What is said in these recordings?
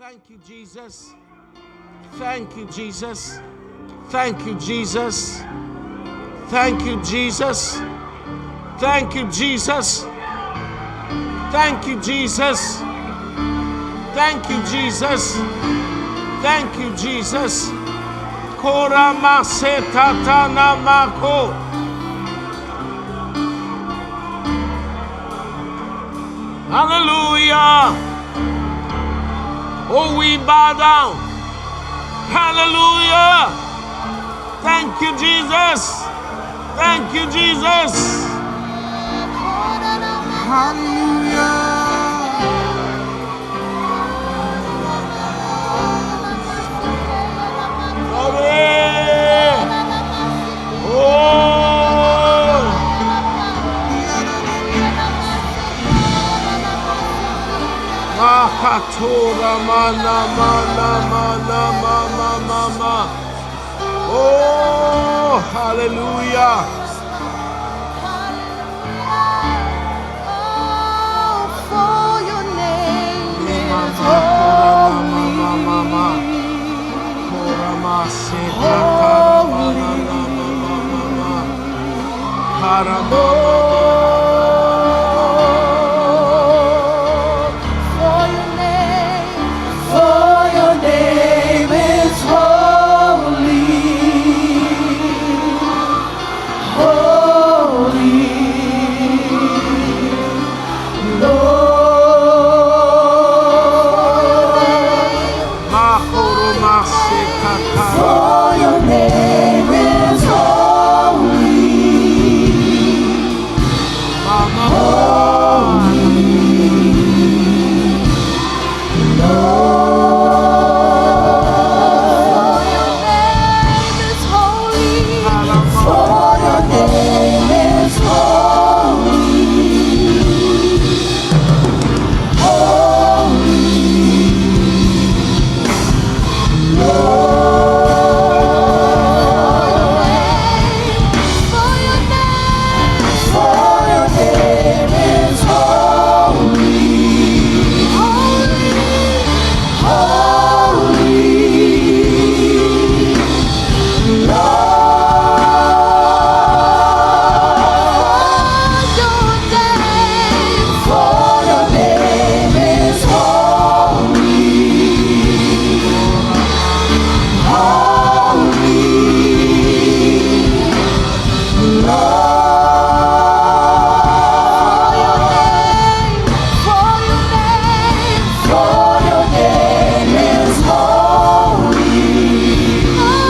Thank you, Jesus. Thank you, Jesus. Thank you, Jesus. Thank you, Jesus. Thank you, Jesus. Thank you, Jesus. Thank you, Jesus. Thank you, Jesus. Koramasetatana mako. Hallelujah. Oh, we bow down. Hallelujah. Thank you, Jesus. Thank you, Jesus. Hallelujah. Glory. Oh. Makatora mana mana mana mama mama. Oh, hallelujah. Oh, for your name is Mama, mama, mama. holy. Korama se tatara mana mama mama. Harama For your name, For your name is holy, holy, Lord. Makoroma se tatara. For your name is holy, Mama. for your name is holy. For your name is holy, holy, For your name, For your name is holy, holy. holy, Lord. For your name, For your name is holy, holy, Lord. for your name, For your name is holy, For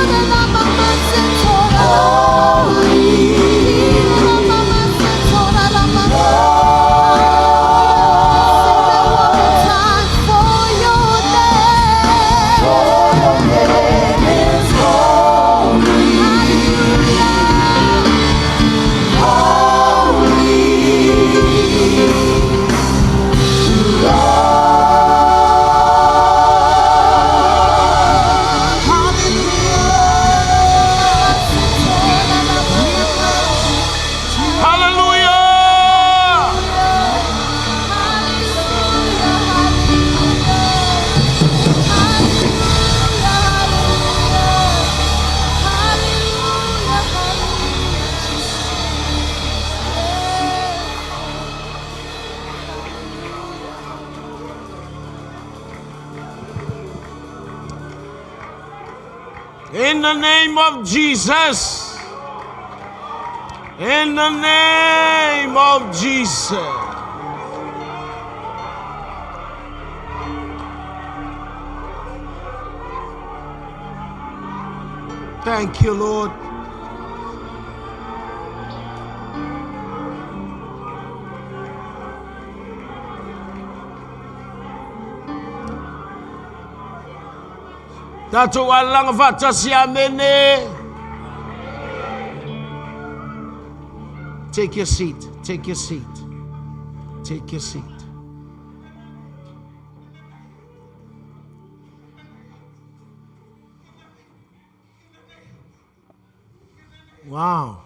your name, For your name is holy, holy, Lord. Hallelujah. In the name of Jesus. In the name of Jesus. Thank you, Lord. Tatou alaga faatasi amene. Take your seat. Take your seat. Take your seat. Wow.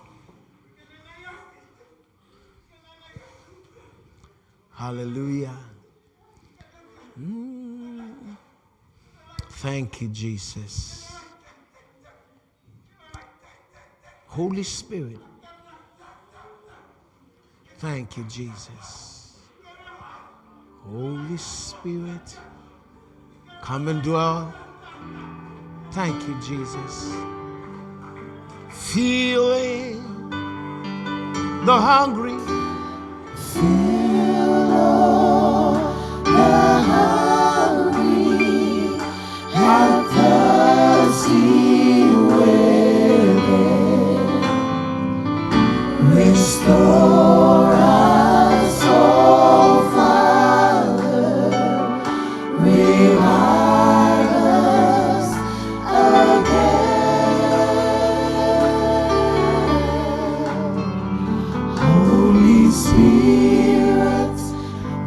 Hallelujah. Thank you, Jesus. Holy Spirit. Thank you, Jesus. Holy Spirit, come and dwell. Thank you, Jesus. Feeling the hungry. Fill all the hungry and thirsty within. Restore us, O Father. Revive us again. Holy Spirit,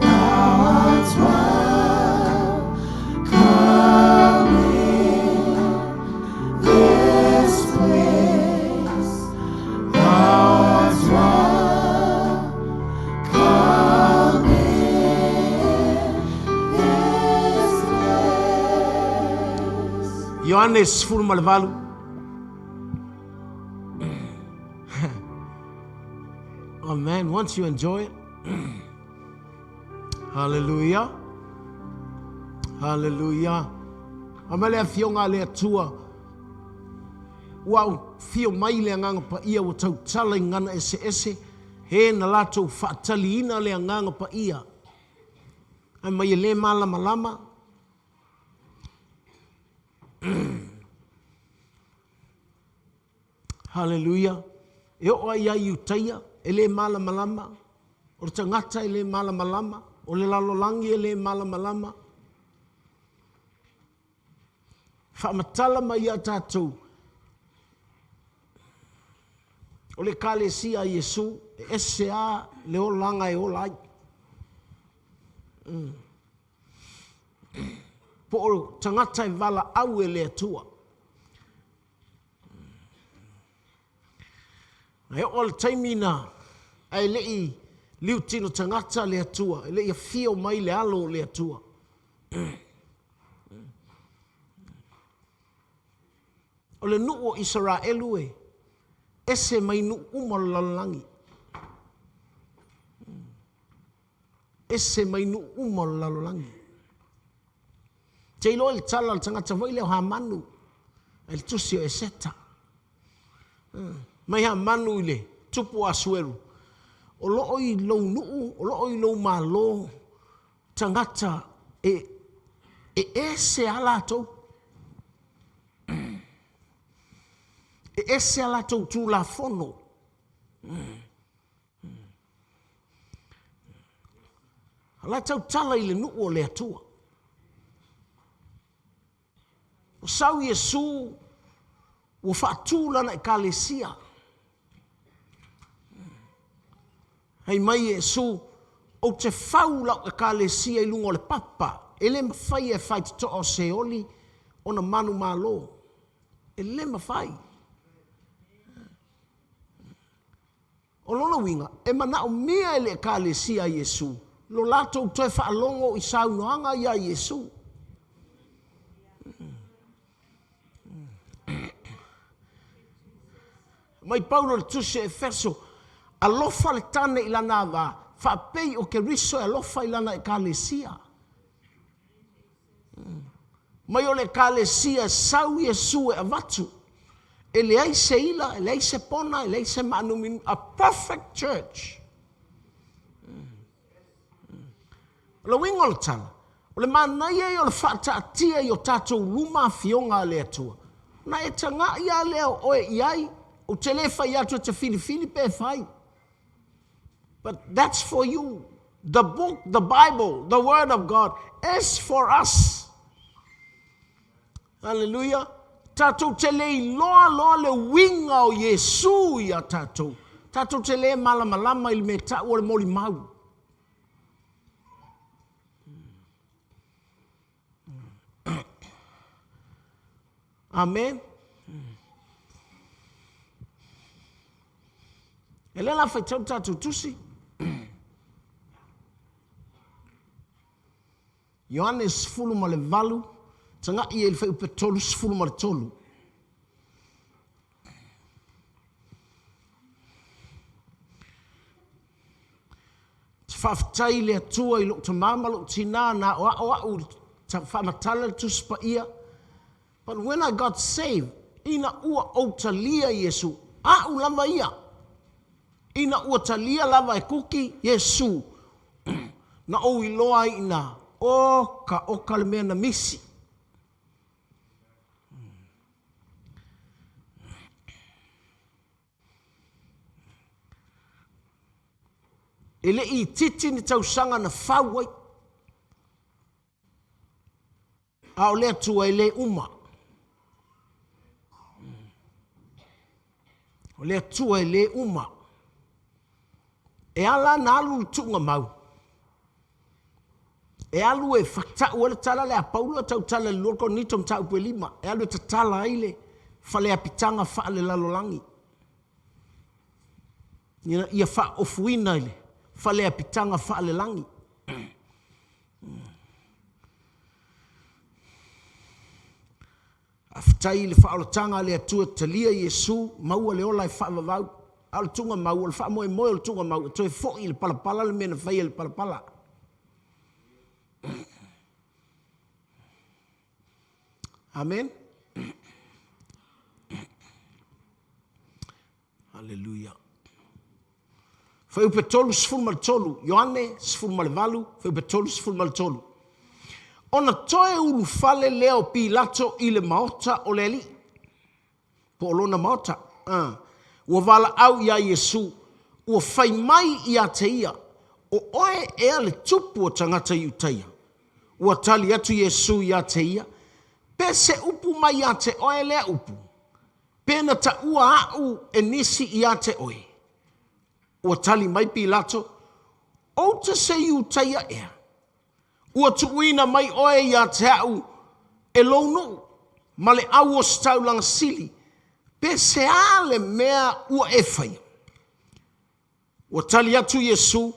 thou art welcome in this place. Thou art welcome in this place. Ioane 18. Oh man, once you enjoy it. Hallelujah. Hallelujah. Aumai le afioga a le Atua. Ua afio mai le Agaga Paia ua tautala i gagana eseese, he na latou faataliina le Agaga Paia. Ae mai e le malamalama. Haleluia! E oo ai ia Iutaia, e le malamalama, o le tagata e le malamalama, o le lalolagi e le malamalama. Faamatala mai ia tatou, o le Ekalesia a Iesu, e ese a le olaga e ola ai. Mm. Po o tagata e valaau e le Atua. E oo le taimi na ae le i liutino tagata le Atua, e le i afio mai le alo o le Atua. O le nuu o Isaraelu e ese mai nuu uma o le lalolagi. Ese mai nuu uma o le lalolagi. Te iloa i le tala a le tagata foi lea o Hamanu, i le tusi o Eseta. Mai Hamanu i le tupu o Asueru, o lo o i lou nuu, o lo o i lou malo tagata e, e ese a latou. E ese a latou tulafono. O la e tautala i le nuu o le Atua. O sau Iesu ua faatu lana ekalesia. Hei mai Iesu, ou te fau lau ekalesia i luga o le papa, e le mafai e faitotoa o Seoli ona manumalo. E le mafai. O lona uiga, e manaomia e le Ekalesia a Iesu lo latou toe faalogo i saunoaga ia a Iesu. Mai Paulo i le tusi a Efeso, Alofa le tane i lana ava, faapei o Keriso e alofa i lana Ekalesia. Mai o le Ekalesia e sau Iesu e avatu, e leai se ila, e leai se pona, e leai se maanuminumi, a perfect church. O le uiga o le tala, o le manaia ia o le faataatia i o tatou luma afioga a le Atua, ona e tagai lava lea o oe i ai, ou te le fai atu e te filifili pe fai. But that's for you. The book, the Bible, the Word of God is for us. Hallelujah. Tatou te le iloa loa le uiga o Iesu ia tatou. Tatou te le malamalama i le mea tau o le molimau. Amen. E lea la faitau le tatou tusi. Ioane 18, Tagai i le fuaiupe 33. Te faafetai i le Atua i lou tama ma lou tinā na aoao au i le faamatala le Tusi Paia. But when I got saved, ina ua ou talia Iesu, a'u lava ia, ina ua talia lava e Kuki Iesu, na ou iloa ai i ina, oka oka le mea na misi. E le i itiiti ni tausaga na fau ai, a o le Atua e le uma. O le Atua e le uma. E ala ona alu le tuugamau, e alu e fatau ai le tala lea a Paulo e tautala i le 2 Korinito mataupu e 5, e alu e tatala ai le faleapitaga faalelalolagi ina ia faaofuina i le faleapitaga faalelagi. Faafetai i le faaolataga a le Atua talia Iesu, maua le ola e faavavau. A o le tuugamau, o le faamoemoe o le tuugamau e toe foi i le palapala le mea na faia i le palapala. Amen. Aleluia. Fuaiupe 33, Ioane 18, fuaiupe 33. Ona toe ulufale lea o Pilato i le maota o le alii, po o lona maota, ua valaau iā Iesu, ua fai mai ia te ia, O oe ea le tupu o tagata Iutaia? Ua tali atu Iesu ia te ia, Pe se upu mai ia te oe lea upu, pe na taua aʻu e nisi ia te oe? Ua tali mai Pilato, Ou te se Iutaia ea? Ua tuuina mai oe ia te aʻu e lou nuu ma le au ositaulaga sili, pe se a le mea ua e faia? Ua tali atu Iesu,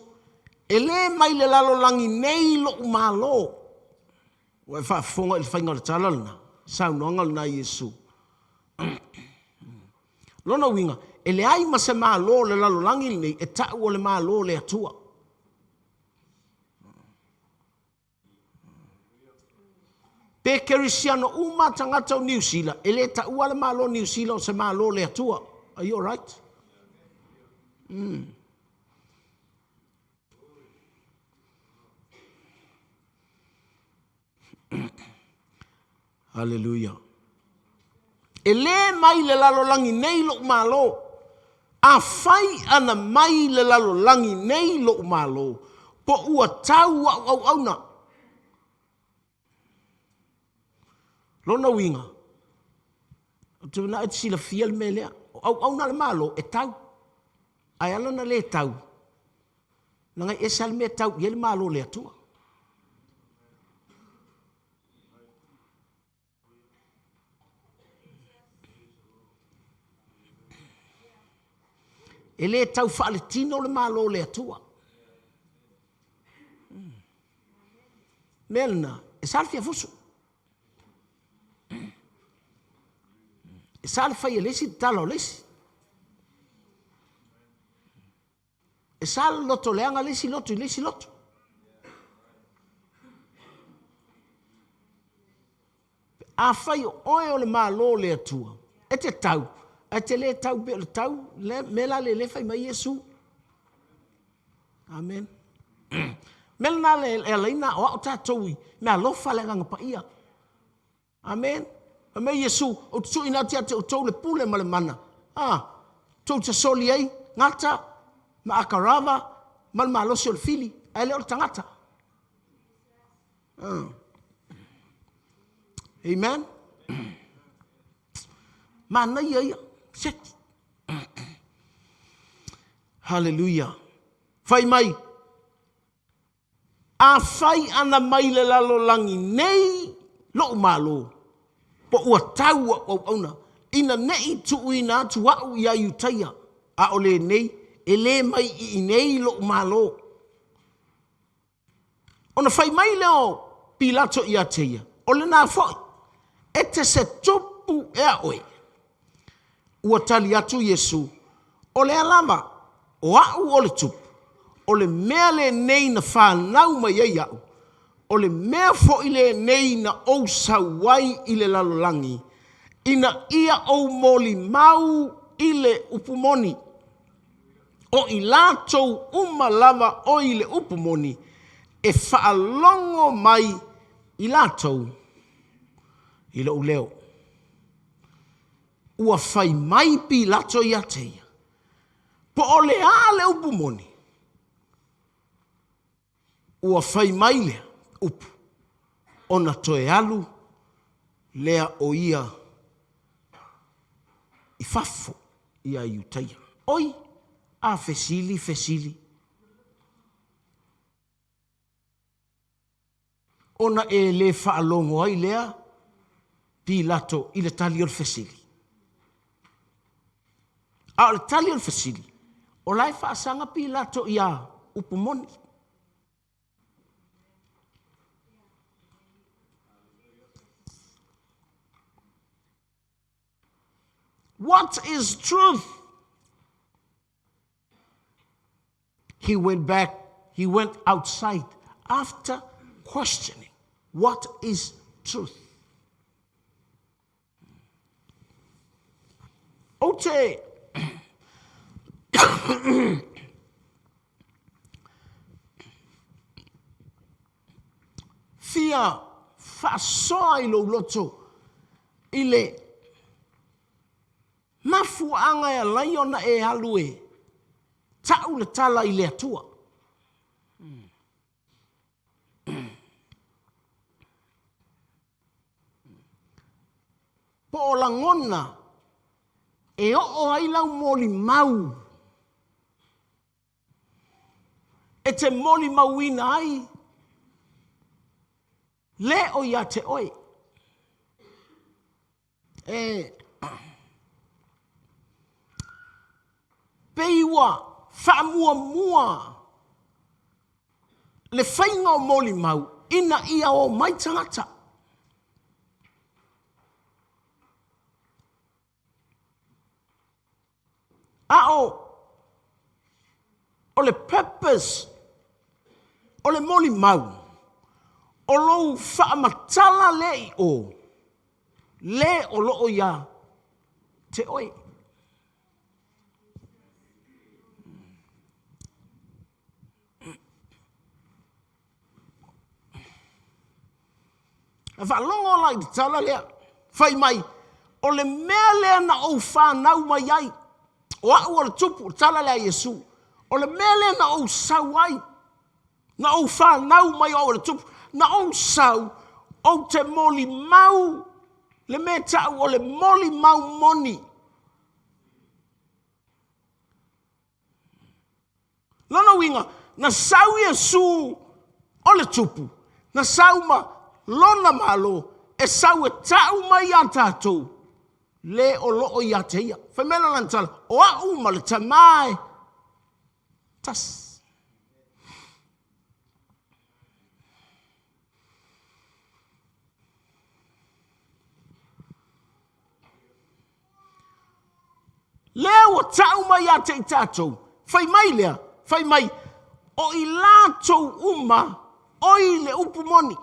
E lē mai le lalolagi nei loʻu Malo. Ua e faafofoga i le faiga o le tala lena, saunoaga lena a Iesu. Lona uiga, e leai ma se Malo o le lalolagi lenei e ta'u o le Malo o le Atua. Pe kerisiano uma tagata o Niu Sila, e le taua le Malo o Niu Sila o se Malo o le Atua. Are you alright? Aleluia. E lē mai le lalolagi nei loʻu Malo. Afai ana mai le lalolagi nei loʻu Malo, po ua tau aʻu auauna. Lona uiga, ou te manao e te silafia le mea lea, o auauna a le Malo e tau, ae ala ona le tau, leaga e ese lava le mea e tau i ai le Malo o le Atua. E le tau faaletino le Malo o le Atua. Mea lena, e sa le fia fusu. E sa le fai e le isi le tala o le isi. E sa le loto leaga le isi loto i le isi loto. Afai o oe o le Malo o le Atua, e te tau, ae te le tau pei o le tau, le mea la lea fai mai Iesu. Amen. Mea lena e ala ai ona aoao tatou i meaalofa le Agaga Paia. Amen. Fai mai Iesu, ou te tuuina atu ia te outou le pule ma le mana, a, tou te soli ai gata ma akarava ma le malosi o le fili, ae le o le tagata. Amen. Manaia ia. Seti. Hallelujah. Fai mai, Afai ana mai le lalolagi nei loʻu malo, po ua tau aʻu auauna, ina neʻi tuuina atu aʻu iā Iutaia, a ʻo lenei, e lē mai i inei loʻu malo. Ona fai mai lea o Pilato ia te ia, O lena foi. E te se tupu ea oe? Ua tali atu Iesu, O lea lava, o a'u o le tupu, o le mea lenei na fanau mai ai a'u, o le mea foi lenei na ou sau ai i le lalolagi, ina ia ou molimau i le upu moni. O i latou uma lava o i le upu moni, e faalogo mai i latou i lou leo. Ua fai mai Pilato ia te ia, Po o le a le upu moni? Ua fai mai lea upu, ona toe alu lea o ia i fafo ia Iutaia. Oi, a fesili fesili. Ona e le faalogo ai lea Pilato i le tali o le fesili. A o le tali o le fesili, o la e faasaga Pilato ia upu moni. What is truth? He went back, he went outside after questioning what is truth. Ou te fia faasoa i lou loto i le mafuaaga e ala ai ona e alu e tau le tala i le Atua. Po o lagona e oo ai lau molimau e te molimauina ai le o ia te oe. E pei ua faamuamua le faiga o molimau ina ia o mai tagata. A o o le purpose o le molimau, o lou faamatala lea i o, le o lo o ia te oe. A faalogo la i le tala lea, fai mai, o le mea lea na ou fanau mai ai, o au o le tupu, le tala lea a Iesu, o le mea lea na ou sau ai, na ou fanau mai o au o le tupu, na ou sau, ou te molimau le mea e tau o le molimau moni. Lona uiga, na sau Iesu o le tupu, na sau ma lona malo, e sau e tau mai iā tatou, le o loo ia te ia. Fai mai lana tala, o au ma le Tama e tasi. Lea ua tau mai ia te i tatou, fai mai lea, fai mai, o i latou uma oi le upu moni.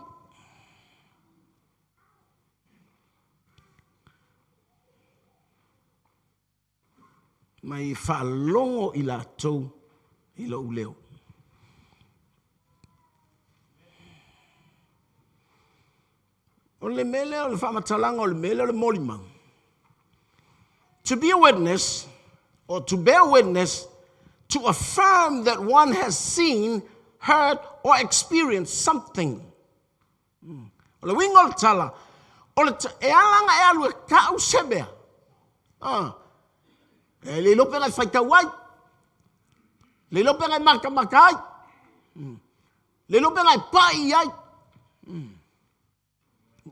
Mai faalogo i latou i lou leo. O le mea lea o le faamatalaga o le mea lea o le molimau. To be a witness or to bear witness to affirm that one has seen, heard or experienced something. O le uiga o le tala, o le e ala ona e alu e tau se mea, ah, e le iloa pe na e faitau ai, le iloa pe na e matamata ai, le iloa pe na e pai ai,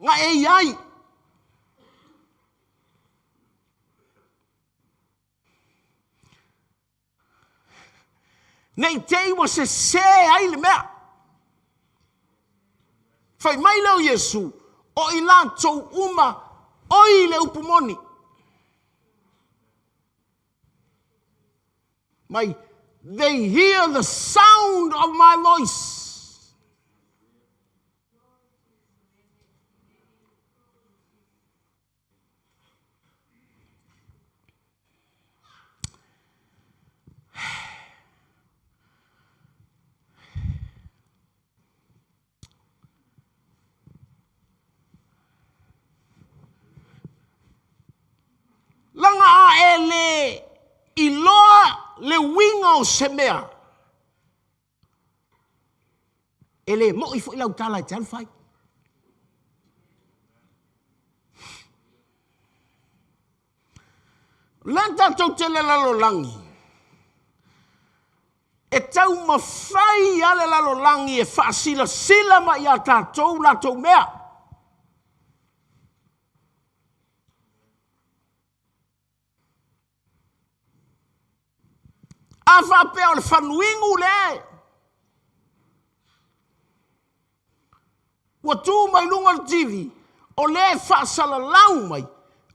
na e i ai. Ne i te i ua sesē ai le mea. Fai mai lea o Iesu, o i latou uma Oi le upu moni. Mai, they hear the sound of my voice. Laga a e le iloa le uiga o se mea, e le mo'i foi lau tala e te alu fai. O le a tatou te le lalolagi, e taumafai lava le lalolagi e faasilasila mai ia tatou latou mea. A faapea o le fanuinu lea ua tu mai luga o le TV, o lea e faasalalau mai,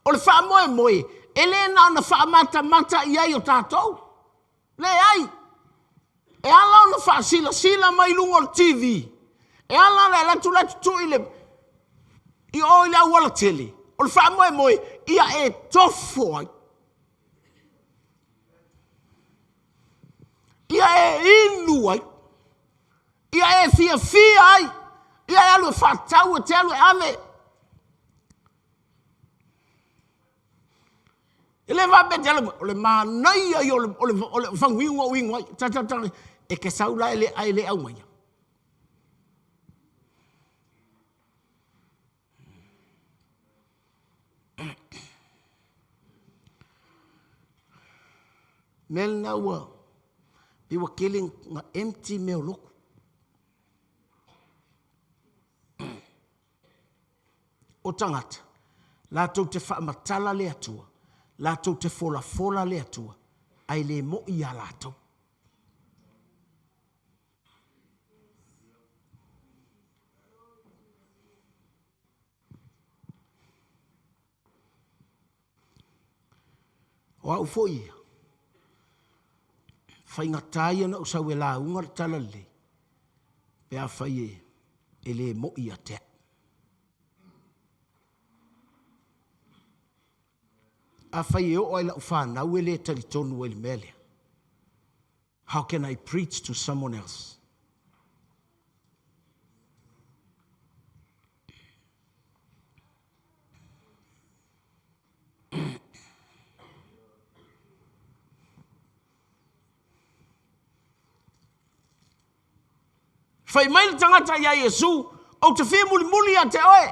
o le faamoemoe, e le na ona faamatamata i ai o tatou. Leai, e ala ona faasilasila mai luga o le TV, e ala ona alu atu la e tutui le, i o i le aualatele, o le faamoemoe, ia e tofo ai. Ia e inu ai. Ia e fiafia ai. Ia e alu e faatau, e te alu e ave. E le faapea te alu, o le manaia ia o le, o le, o le faguinu ua ou inu ai. Ta, ta, ta, e te sau la ae le aumaia. Mea lena ua, pei ua tele na empty mea o lotu. O tagata, latou te faamatala le Atua, latou te folafola le Atua, ae le mo'i iā latou. O au foi ia, faigata ia ona ou sau e lauga le Tala Lelei, pe afai e le mo'i ia te au. Afai e oo lava i lau fanau e le talitonu ai i le mea lea, how can I preach to someone else? Fai mai le tagata iā Iesu, Ou te fia mulimuli ia te oe.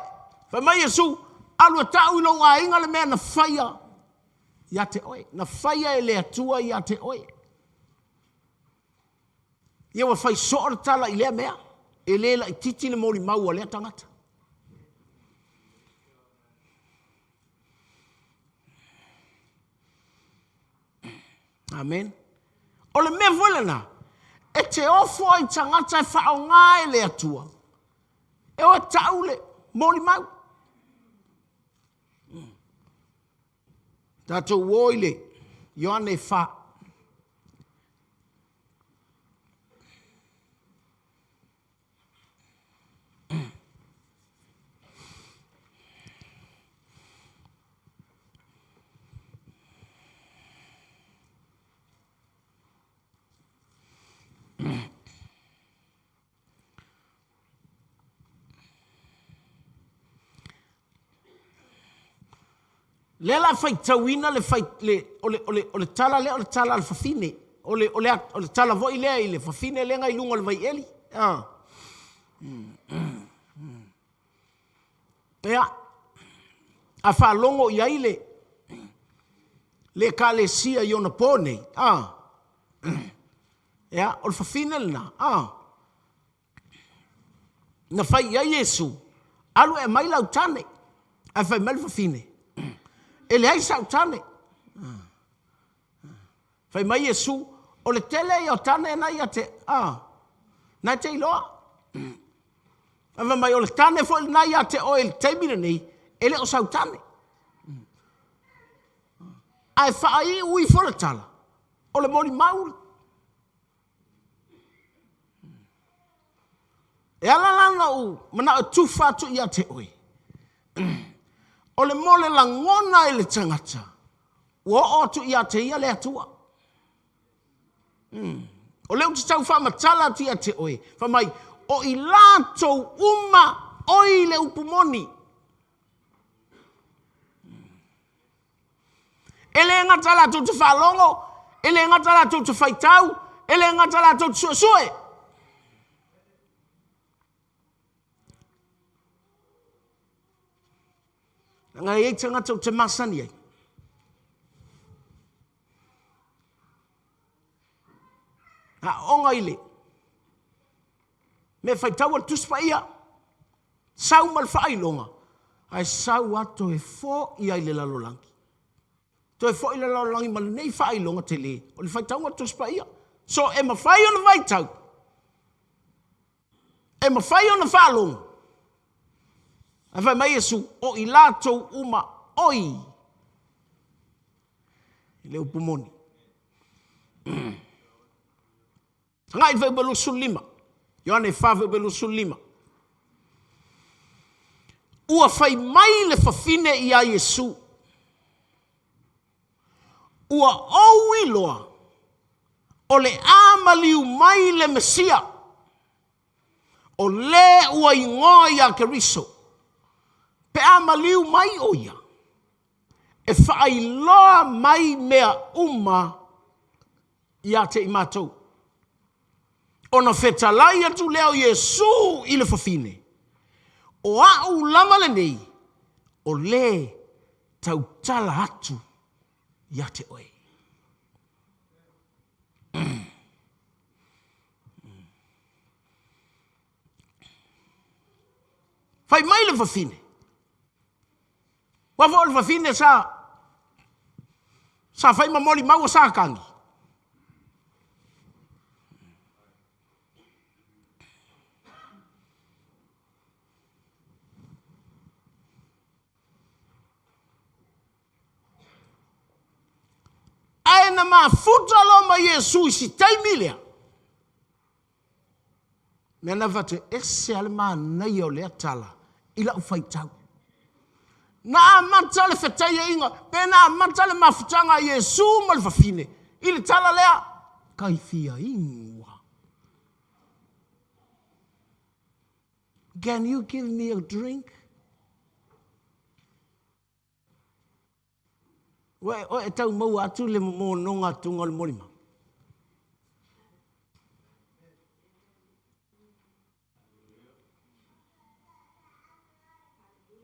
Fai mai Iesu, Alu e tau i lou aiga le mea na faia ia te oe, na faia e le Atua ia te oe. Ia ua fai soo le tala i lea mea, e le laititi le molimau a lea tagata. Amen. O le mea foi lena, e te ofo ai tagata e faaaoga e le Atua, e o e tau le molimau. Tatou o i le Ioane 4. Lea la faitauina le, fai, le, o, le, o, le, o le tala lea o le tala a le fafine. O le, o le, o le tala foi lea i le fafine lea na i luga o le vaieli. Ah. Ia, a faalogo i ai le, le ekalesia i ona po nei, ah. Ia, o le fafine lena, ah. Na fai i ai Iesu, Alu e aumai lau tane. Ae fai mai le fafine, E leai sau tane. Fai mai Iesu, O le tele ia o tane na ia te, a, na e te iloa. Ae fai mai, O le tane foi lena ia te oe i le taimi lenei, e le o sau tane. Ae faaiu ifo le tala, o le molimau. E ala la ona ou manao e tufa atu ia te oe, o le mo le lagona i le tagata, ua oo atu ia te ia le Atua. Mm. O lea ou te tau faamatala atu ia te oe, fai mai, o i latou uma oi le upu moni. E le gata latou te faalogo, e le gata latou te faitau, e le gata latou te suesue. Leaga e i ai tagata ou te masani ai. Aooga i le mea faitau a le Tusi Paia, sau ma le faailoga, ae sau lava toe foi lava i le lalolagi. Toe foi i le lalolagi ma lenei faailoga tele, o le faitauga o le Tusi Paia. So e mafai ona faitau, e mafai ona faalogo, ae fai mai Iesu, o i latou uma oi i le upu moni. Agai i le fuaiupu 25. Ioane 4 fuaiupu 25. Ua fai mai le fafine iā Iesu, ua ou iloa o le a maliu mai le Mesia, o le ua igoa ia Keriso, pe a maliu mai ʻo ia, e faailoa mai mea uma ia te i matou. Ona fetalai atu lea o Iesu i le fafine, O a'u lava lenei, o le tautala atu ia te oe. Fai mai le fafine, aua foi o le fafine sa sa fai ma molimau a Satani. Ae na mafuta loa ma Iesu i si taimi lea, mea na fai atu, e ese lava le manaia o lea tala i lau faitau. Na amata le fetaiaiga, pe na amata le mafutaga a Iesu ma le fafine i le tala lea, tai fia inu lava. Can you give me a drink? Ua e tau maua atu le momonoga atuga o le molimau.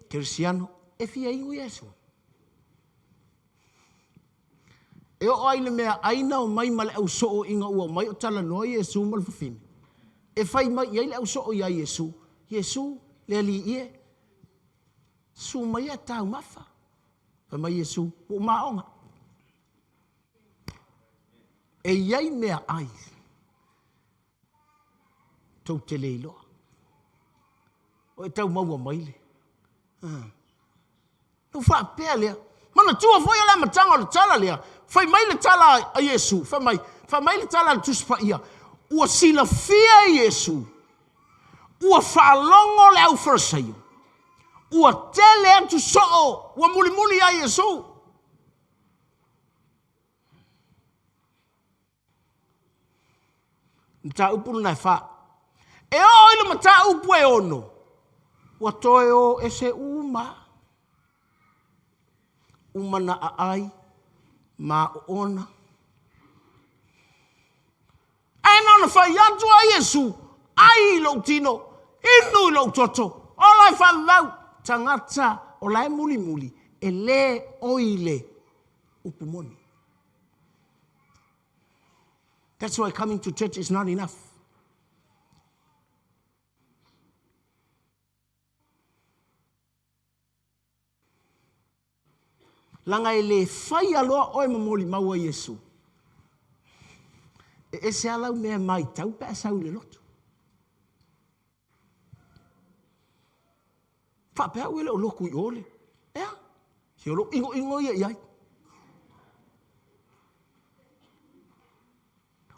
Kerisiano, e fia inu Iesu. E oo ai le mea ai na omai ma le ausoo ina ua omai o talanoa Iesu ma le fafine. E fai mai i ai le ausoo iā Iesu, Iesu, le Alii e, susu mai e taumafa. Fai mai Iesu, ua ou maona. E i ai mea ai tou te le iloa. O e tau maua mai le. Ah. Na faapea lea. Manatua foi o le amataga o le tala lea, fai mai le tala a Iesu, fai mai, fai mai le tala a le Tusi Paia, ua silafia e Iesu, ua faalogo le aufalesaio, ua tele atu soo, ua mulimuli ia Iesu. Mataupu lena e fa. E oo i le mataupu e ono, ua toe o ese uma. Uma na aai ma oona. Ae na ona fai atu a Iesu, ai i lou tino, inu i lou toto, ola e faavavau. Tagata o la e mulimuli, e le oi le upu moni. That's why coming to church is not enough. Leaga e le faia loa oe ma molimau a Iesu. E ese lava lau mea e matau pe a sau i le lotu. Faapea au e le o lotu i o le. Ea? Se o lou inoino ia i ai.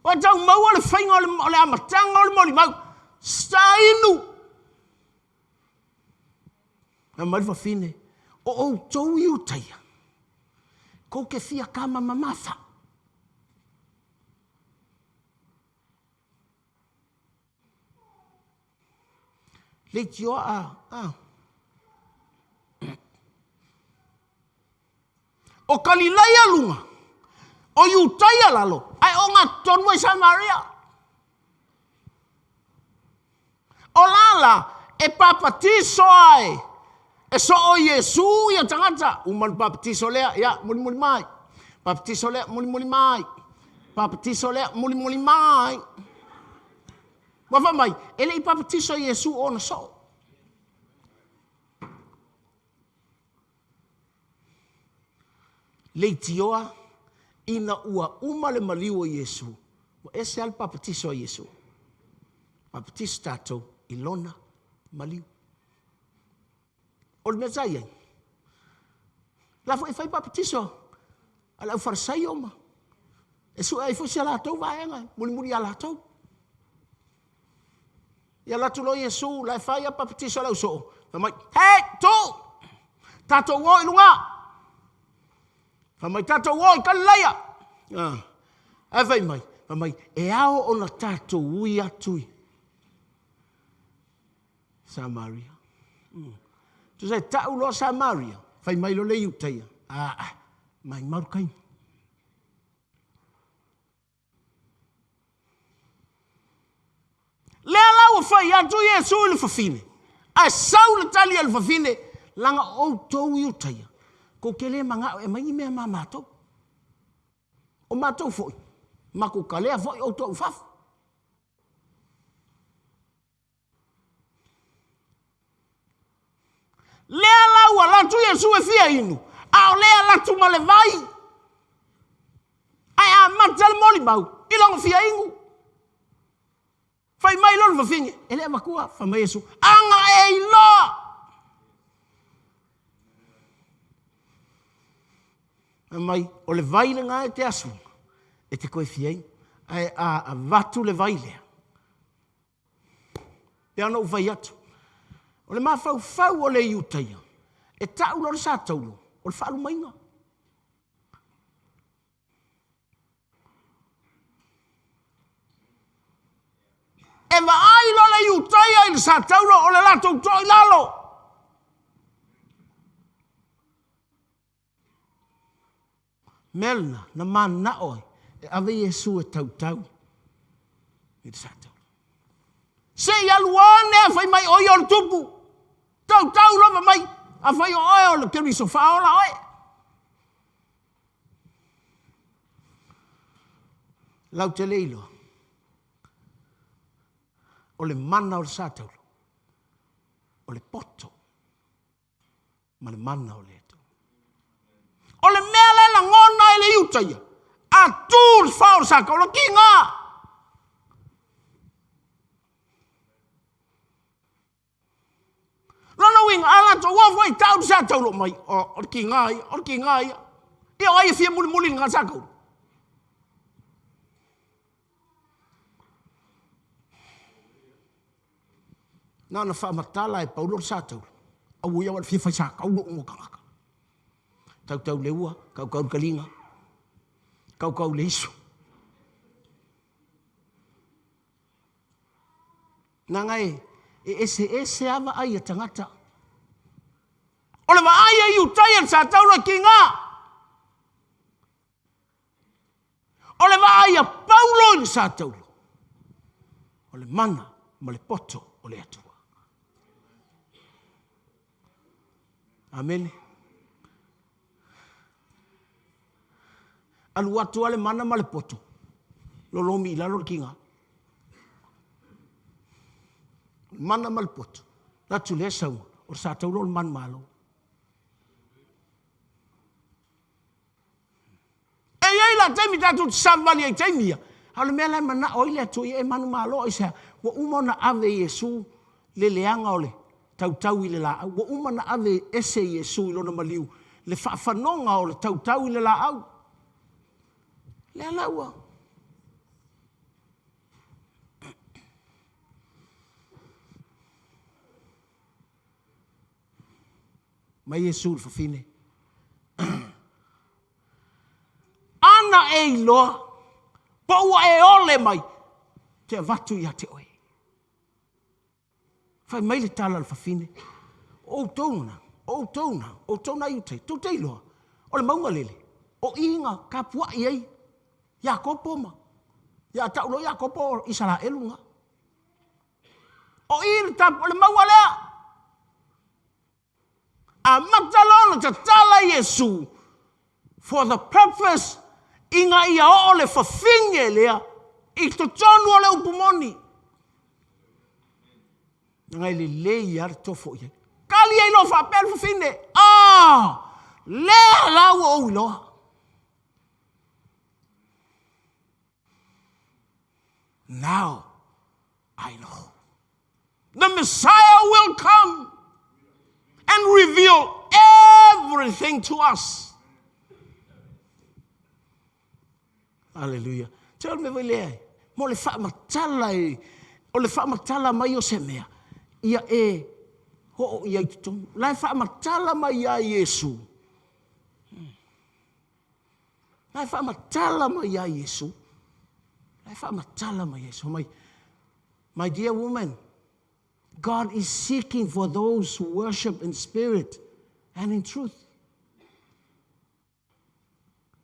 Ua tau maua le faiga o le amataga o le molimau. Sa inu! Fai mai le fafine, o outou Iutaia, kou te fia kama mamafa. Leitioa a, a. O Kalilaia luga, o Iutaia lalo, ae ogatotonu ai Samaria. O la la e papatiso ai e soo Iesu ia tagata. Uma le papatiso lea, ia mulimuli mai. Papatiso lea, mulimuli mai. Papatiso lea, mulimuli mai. Ua fai mai, e le i papatiso Iesu o ona soo. Leitioa ina ua uma le maliu o Iesu, ua ese lava le papatiso a Iesu. Papatiso tatou i lona maliu. O le mea sa i ai, la foi e fai papatiso a le aufalesaio ma e sue ai foi si a latou vaega e mulimuli ia latou. Ia alu atu loa Iesu la e fai a papatiso a le ausoo, fai mai, hei, tuu! Tatou o i luga! Fai mai, tatou o i Kalilaia! Ah. Ae fai mai, fai mai, e ao ona tatou ui atu i Samaria. Mm. Tusa e tau loa Samaria, fai mai loa le Iutaia, ah, ah mai maru kaimi. Lea la ua fai atu Iesu i le fafine, ae sau le tali a le fafine, leaga o outou Iutaia, kou te le manao e aumai ni mea ma matou. O matou foi, matou kalea foi outou i fafo. Lea la ua alu atu Iesu e fia inu, a o lea alu atu ma le vai. Ae amata le molimau i lona fia inu. Fai mai lona fafine, e le avatua, fai mai Iesu, ana e iloa. Fai mai, o le vai lena e te asu, e te toe fia inu. Ae a avatu le vai lea, Pei ona ou fai atu, o le mafaufau o le Iutaia, e tau loa le sa taulo, o le faalumaina. E vaai loa le Iutaia i le sa taulo, o le latou toa i lalo. Mea lena na mananao ai e ave Iesu e tautau i le sa taula. Se i alu ane a fai mai o ia o le tupu. Tautau lava mai, a fai o oe o le Keriso, faaola oe. Lau te le iloa, o le mana o le sa taula, o le poto ma le mana o le Atua. O le mea lea e lagona e le Iuta ia, a tu le fao o le sakaula, kiga! Lona uiga, a latou o foi tau le sa taulo mai, o le kiga ia, o le kiga ia. Ia o ai e fia mulimuli i lena sakaula? Na ona faamatala e Paulo le sa taula. Aua ia le fia fai sa taula o tagata. Tautau le ua, kaukau le kaliga, kaukau le iso. Nanga e, e ese ese a vaai a tagata. O le vaai a Iutaia le sa taula ki ngā. O le vaai a Paulo i le sa taula, o le mana ma le poto o le Atua. Amene. Alu atu a le mana ma le poto, lolomi i lalo le kiga. Mana ma le poto, atu lea sauga, o le sa taula o le manumalo. E i ai la taimi tatou te savavali ai i taimi ia, a o le mea la e manao ai le Atua ia e manumalo aisea? Ua uma ona ave e Iesu le leaga o le tautau i le laau. Ua uma ona ave ese Iesu i lona maliu le faafanoga o le tautau i le laau. Lea la ua. Mai Iesu i le fafine, Ana e iloa, po ua e ole mai, te avatu ia te oe. Fai mai le tala a le fafine, o outou na, o outou na, o outou na Iutai, tou te iloa, o le mauga lele, o i na tapuai ai Iakopo ma, ia tau loa Iakopo o Isaraelu na. O i le, o le mauga lea. Amata loa ona tatala Iesu for the purpose ina ia oo le fafine lea i totonu o le upu moni. Leaga e lelei lava le tofo i ai. Tali ai loa faapea le fafine, Ah! Lea la ua ou iloa. Now I know. The Messiah will come and reveal everything to us. Hallelujah. Te ole mea lea, mo le faamatala e, o le faamatala mai o se mea, ia e oo i ai totonu. La e faamatala mai ia Iesu. La e faamatala mai ia Iesu. La e faamatala mai Iesu. Mai, my dear woman, God is seeking for those who worship in spirit and in truth.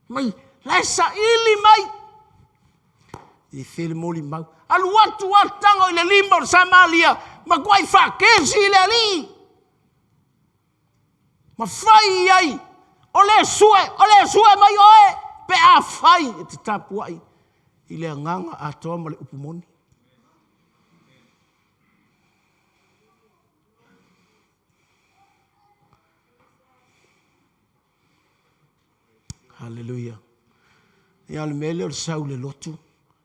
Mai, la e saili mai. I fele molimau. Alu atu a tago i le lima o le Samaria, matuai faakesi i le alii. Ma fai i ai, o le sue, o le sue mai oe, pe a fai e te tapuai i le agaga atoa ma le upu moni. Haleluia. Ia o le mea lea o le sau i le lotu,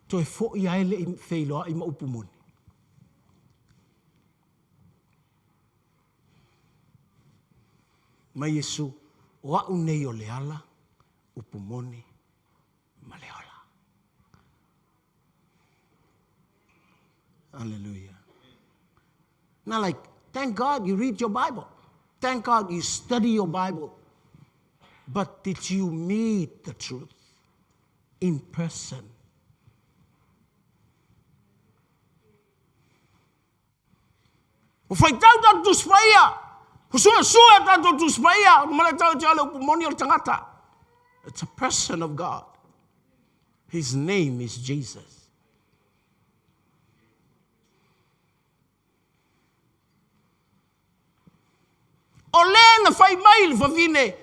toe foi lava e le i feiloai ma upu moni. Mai Iesu, o au nei o le ala, upu moni ma le ola. Hallelujah. Now like, thank God you read your Bible. Thank God you study your Bible. But did you meet the truth in person? Ua faitau tatou Tusi Paia, ua suesue tatou Tusi Paia, ma le tau te ole upu moni o le tagata. It's a person of God. His name is Jesus. O le na fai mai le fafine,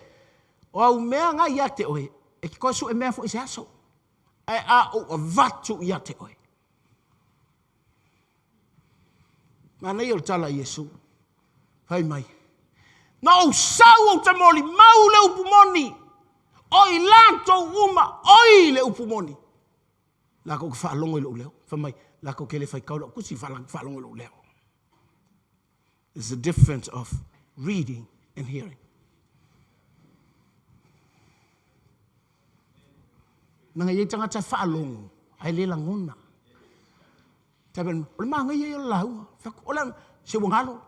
o au mea nga ia te oe, e te koe sue mea foi se aso, ae a ou avatu ia te oe. Manaia o le tala a Iesu, fai mai, na ou sau ou te molimau le upu moni, o i latou uma oi le upu moni. Lakou ke faalogo i lou leo. Fai mai, lakou ke le faitau lau tusi, faalogo i lou leo. There's a difference of reading and hearing. Nanga iai tagata e faalogo, ae le lagona. O le manaia ia o le lauga. O le se ua galo.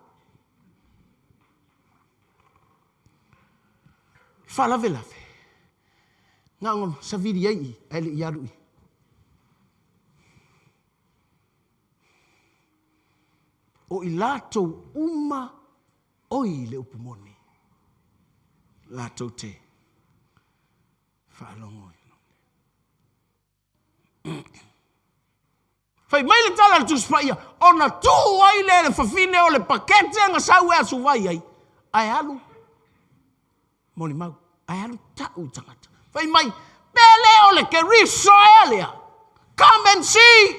Faalavelave. Na ona savili ai i, ae le i alu i. O i latou uma oi le upu moni, latou te faalogo. Fai mai le tala a le Tusi Paia, ona tuu ai lea e le fafine o le pakete na sau e asuvai ai, ae alu molimau, ae alu tau i tagata. Fai mai, pe le o le Keriso ea lea? Come and see!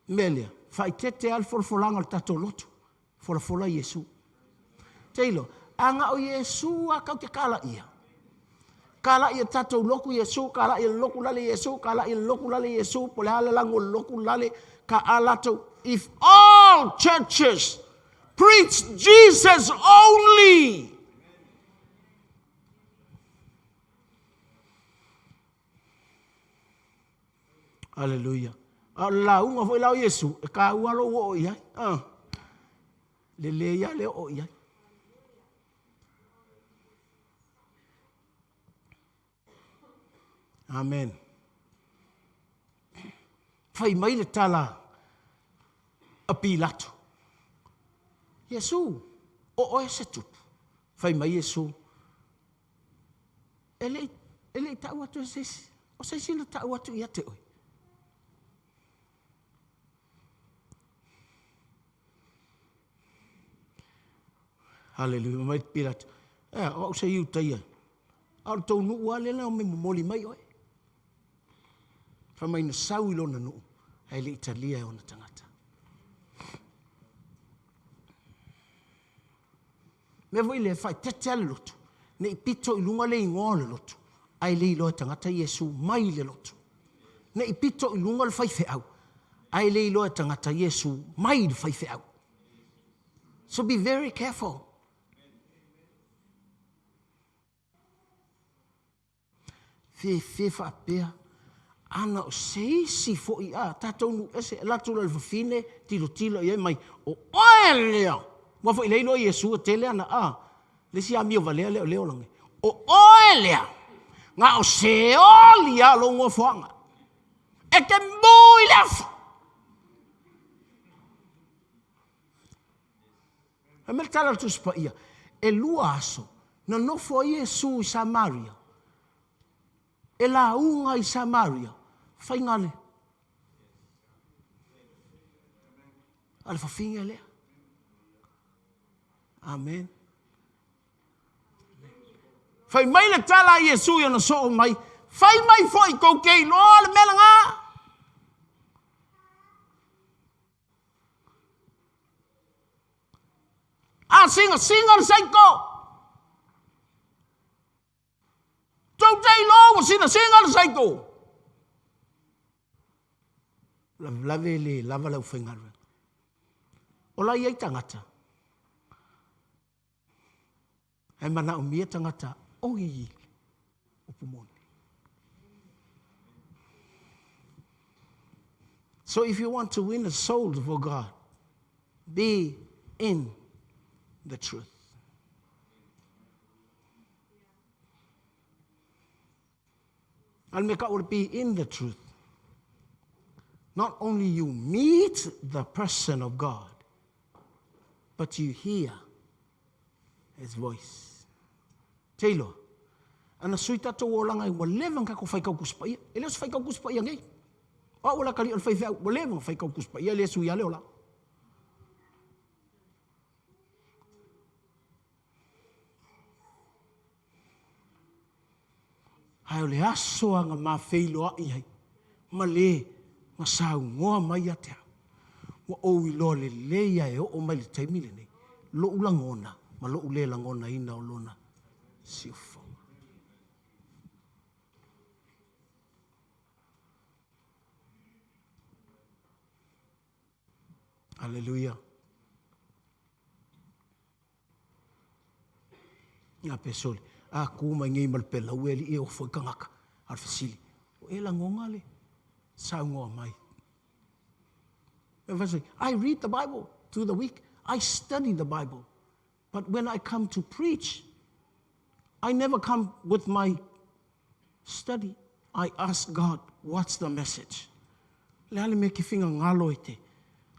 Mea lea, faaeteete lava le folafolaga o le tatou lotu. Folafola Iesu. Taylor, a na o Iesu a kau te kalaia. Kalaia tatou lotu Iesu, kalaia le lotu lale Iesu, kalaia le lotu lale Iesu, po le a le lagu o le lotu lale, ka a latou. If all churches preach Jesus only, Aleluia. A o le lauga foi la o Iesu, e taua lou oo i ai. Ah. Lelei lava le oo i ai. Amen. Fai mai le tala a Pilato, Iesu, o oe se tupu. Fai mai Iesu, e le e le i tau atu e se isi, o se isi na tau atu ia te oe. Haleluia. Mai Pilato, ea, o au se Iutaia. A o le tou nuu lava lea na omai momoli mai oe. Fai mai na sau i lona nuu, ae le i talia e ona tagata. Mea foi lea, faaeteete lava le loto, ne i pito i luga le igoa o le lotu, ae le iloa e tagata Iesu mai le lotu. Ne i pito i luga le faifeau, ae le iloa e tagata Iesu mai le faifeau. So be very careful. Fefe faapea, ana o se isi foi a tatou nuu ese, alu atu loa i le fafine, tilotilo i ai mai, o oe lea! Aua foi o lea e iloa e Iesu e tele ana, a, le isi amio valea lea o lea e ola nei. O oe lea! Na o Seoli lava lou nofoaga. E te mū i le afu! Fai mai le tala a le Tusi Paia, e 2 aso na nofo ai Iesu i Samaria, e lauga i Samaria, faiga le a le fafine lea. Amen. Fai mai le tala a Iesu i ona soo mai, fai mai foi tou te iloa le mea lena. A sinasiga le saiko. Tou te iloa ua sinasiga le saiko. Lavelave le lava le aufaigaluega. O la e i ai tagata. Ae manaomia tagata oi upu moni. So if you want to win a soul for God, be in the truth. A le mea tau o le be in the truth. Not only you meet the person of God, but you hear his voice. Te iloa, ana sui tatou olaga ua leva ona tatou faitau Tusi Paia. E le o se faitau Tusi Paia nei. O au o le atalii o le faifeau, ua leva ona faitau Tusi Paia, e le sui lava le olaga. Ae o le aso lava na ma feiloai ai ma le na saunoa mai ia te au, ua ou iloa lelei lava e oo mai i le taimi lenei lou lagona ma lou le lagonaina o lona siufofoga. Aleluia. Ia pe sole, a tu mai nei ma le pelau e alii e ofo i tagata. A o le fesili, o e lagona le saunoa mai? I read the Bible through the week. I study the Bible. But when I come to preach, I never come with my study. I ask God, what's the message? Le a le mea e te finagalo e te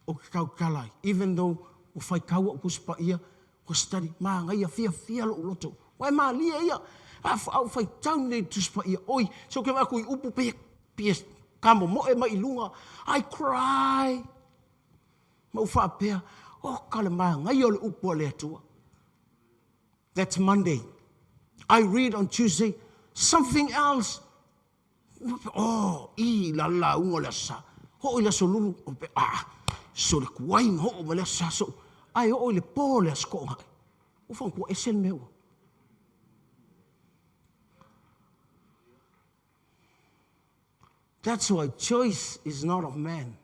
o te tautala ai. Even though ua faitau au Tusi Paia, ua study, manaia, fiafia lou loto. Ua e malie ia, a au faitau nei Tusi Paia, oi, se ou te vaai atu i upu pei e tamomoe mai i luga, I cry. Ma ou faapea, oka le manaia o le upu a le Atua. That's Monday. I read on Tuesday something else. Oh, i la lauga o le aso Sa. Oo i le aso Lulu, ah, so le tuai na oo mai le aso Sa so. Ae oo i le po o le aso Toonai. Ua whantua ese le mea ua. That's why choice is not of man.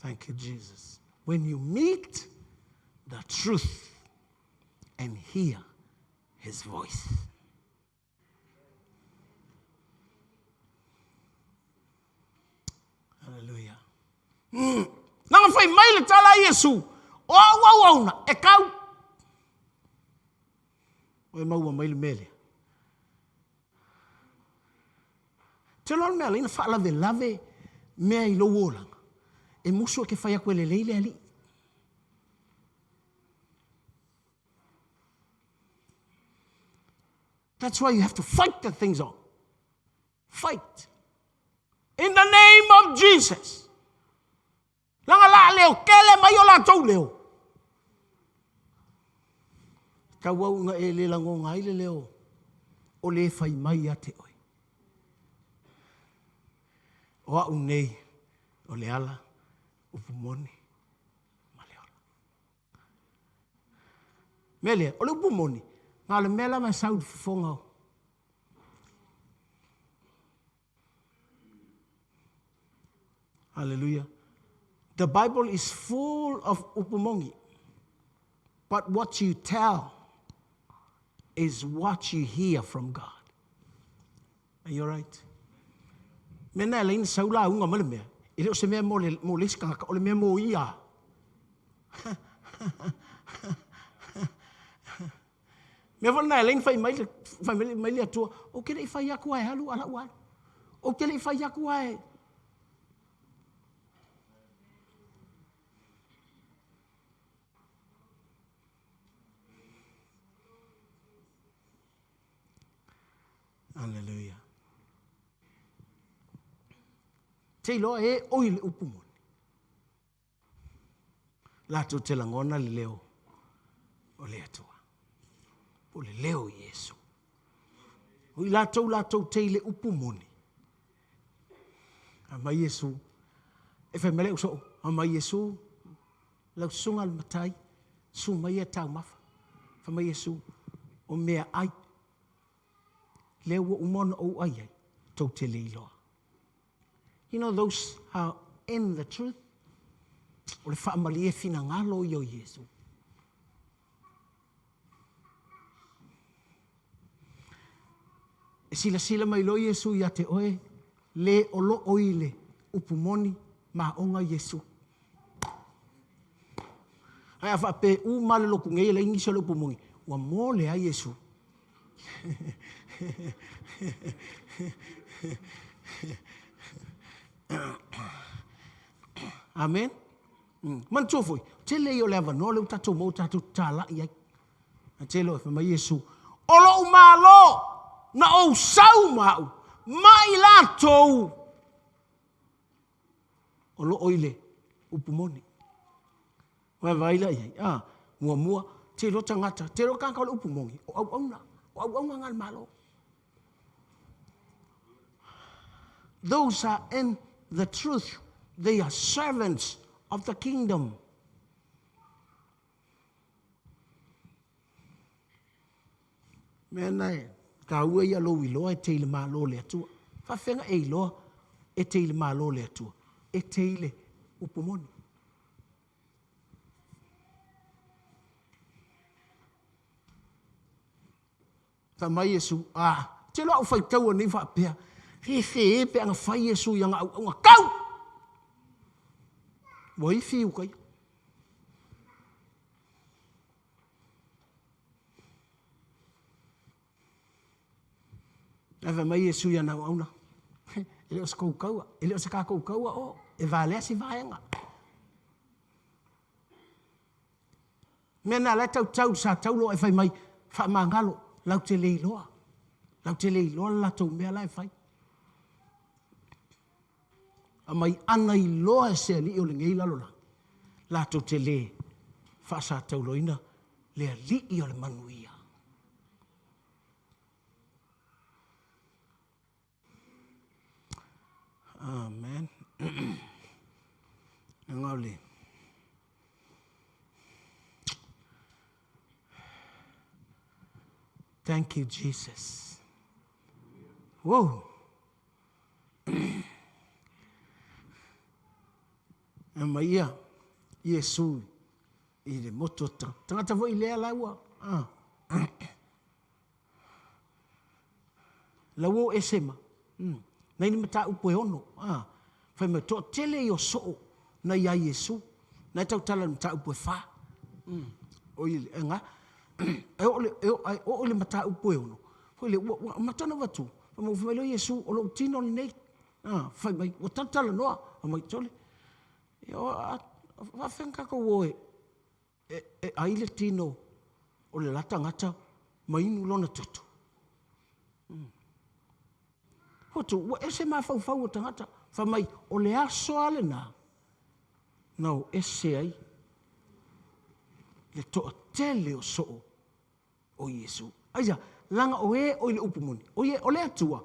Thank you, Jesus. When you meet the truth and hear His voice. Hallelujah. Mm. Nanga fai mai le tala a Iesu, o au auauna e kau. O e maua mai le mea lea. Te loa le mea leina faalavelave mea i lou olaga, e musu e ke fai aku e lelei le alii. That's why you have to fight the things on. Fight. In the name of Jesus. Langa la leo kele mai o latou leo. Tau au nga e le lagonga ai le leo o le fai mai ia te oe. O au nei o le ala upu moni ma le ola. Mea lea, o le upu moni, na o le mea lava e sau i le fofoga o Hallelujah. The Bible is full of upu moni. But what you tell is what you hear from God. Are you alright? Mea na e ala ai ona sau lauga ma le mea, e le o se mea mo le, mo le isi tagata, o le mea mo ia. Mea foi lena e ala ai ona fai mai le, fai mai, mai le Atua, ou te le i fai atu lava e alu, a la ua alu. Ou te le i fai atu lava e... Aleluia. Te iloa e oi le upu moni. Latou te lagona le leo o le Atua. Po o le leo o Iesu. O i latou latou te i le upu moni. A mai Iesu, e fai mai le ausoo, a mai Iesu, lau susuga le matai, su mai ia taumafa. Fai mai Iesu, o mea ai, lea ua uma ona ou ai ai, tou te le iloa. You know those are in the truth. O le faamalie finagalo ia o Iesu. E silasila mai loa Iesu ia te oe, le o loo i le upu moni ma oga Iesu. Ae a faapea uma lava le lotu nei e leai nisi o le upu moni, ua mo le ai Iesu. Amen. Mm. Manatua foi, tele ia o le avanoa lea ua tatou maua tatou tatala'i ai. Ae tele o fai mai Iesu, o lou Malo na ou sau ma au, ma i latou o loo i le upu moni. Vaavaai la i ai, a, muamua, te iloa tagata, te iloa tagata o le upu moni, o auauna, o auauna na a le Malo. Those are in the truth, they are servants of the kingdom. Mea na e taua ia lou iloa e te i le Malo o le Atua. Faafefea e iloa e te i le Malo o le Atua? E te i le upu moni. Fai mai Iesu, A, te iloa au faitaua nei faapea, fefe e pe ana fai Iesu i ana auauna, kau! Ua ifi i uka ia. Ae fai mai Iesu i ana auauna, e le o se kou kaua, e le o se kakou kaua o, e valea si vaega. Mea na la e tautau sa taulo ae fai mai, faamagalo, lau te le iloa. Lau te le iloa le latou mea la e fai. Aumai ana iloa e se alii o lenei lalolagi, latou te le faasatauloina le alii o le manuia. Amen. Leaga o le Thank you Jesus. Whoa. E mai ia Iesu i le motu o tagata foi lea la ua. Ah. La ua o ese ma, nai ni mataupu e ono, a, fai mai, toatele ia o soo na ia Iesu, na e tautala i le mataupu e fa. Oi, e nga, e oo le, e oo i le mataupu e ono, foi le, ua, ua amata ona avatu, fai mai, fai mai lea o Iesu, o lou tino lenei, a, fai mai, ua talatalanoa, fai mai, sole, ia a faapefea ona tatou o e, e ai le tino o le la tagata ma inu lona toto? Hotu, ua ese mafaufau o tagata. Fai mai, o le aso lava lena na o ese ai le toatele o soo o Iesu. Aisea? Leaga o e o i le upu moni, o, o le Atua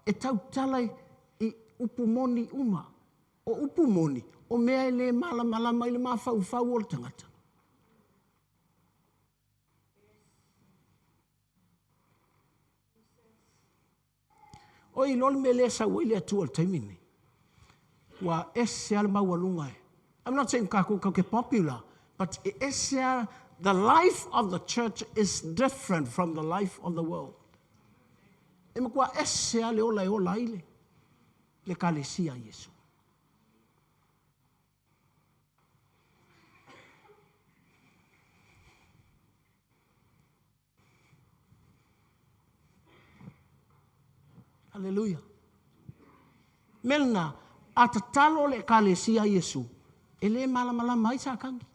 e tautala i upu moni uma. O upu moni, o mea e le malamalama ai le mafaufau o le tagata. Oi iloa le mea lea e sau ai le Atua i le taimi lenei. Ua ese lava le maualuga e. I'm not saying tatou tatou te popular, but e ese lava the life of the church is different from the life of the world. E matua ese lava le ola e ola ai le Ekalesia a Iesu. Aleluia. Mea lena, a tatalo le Ekalesia a Iesu, e le malamalama ai Satani.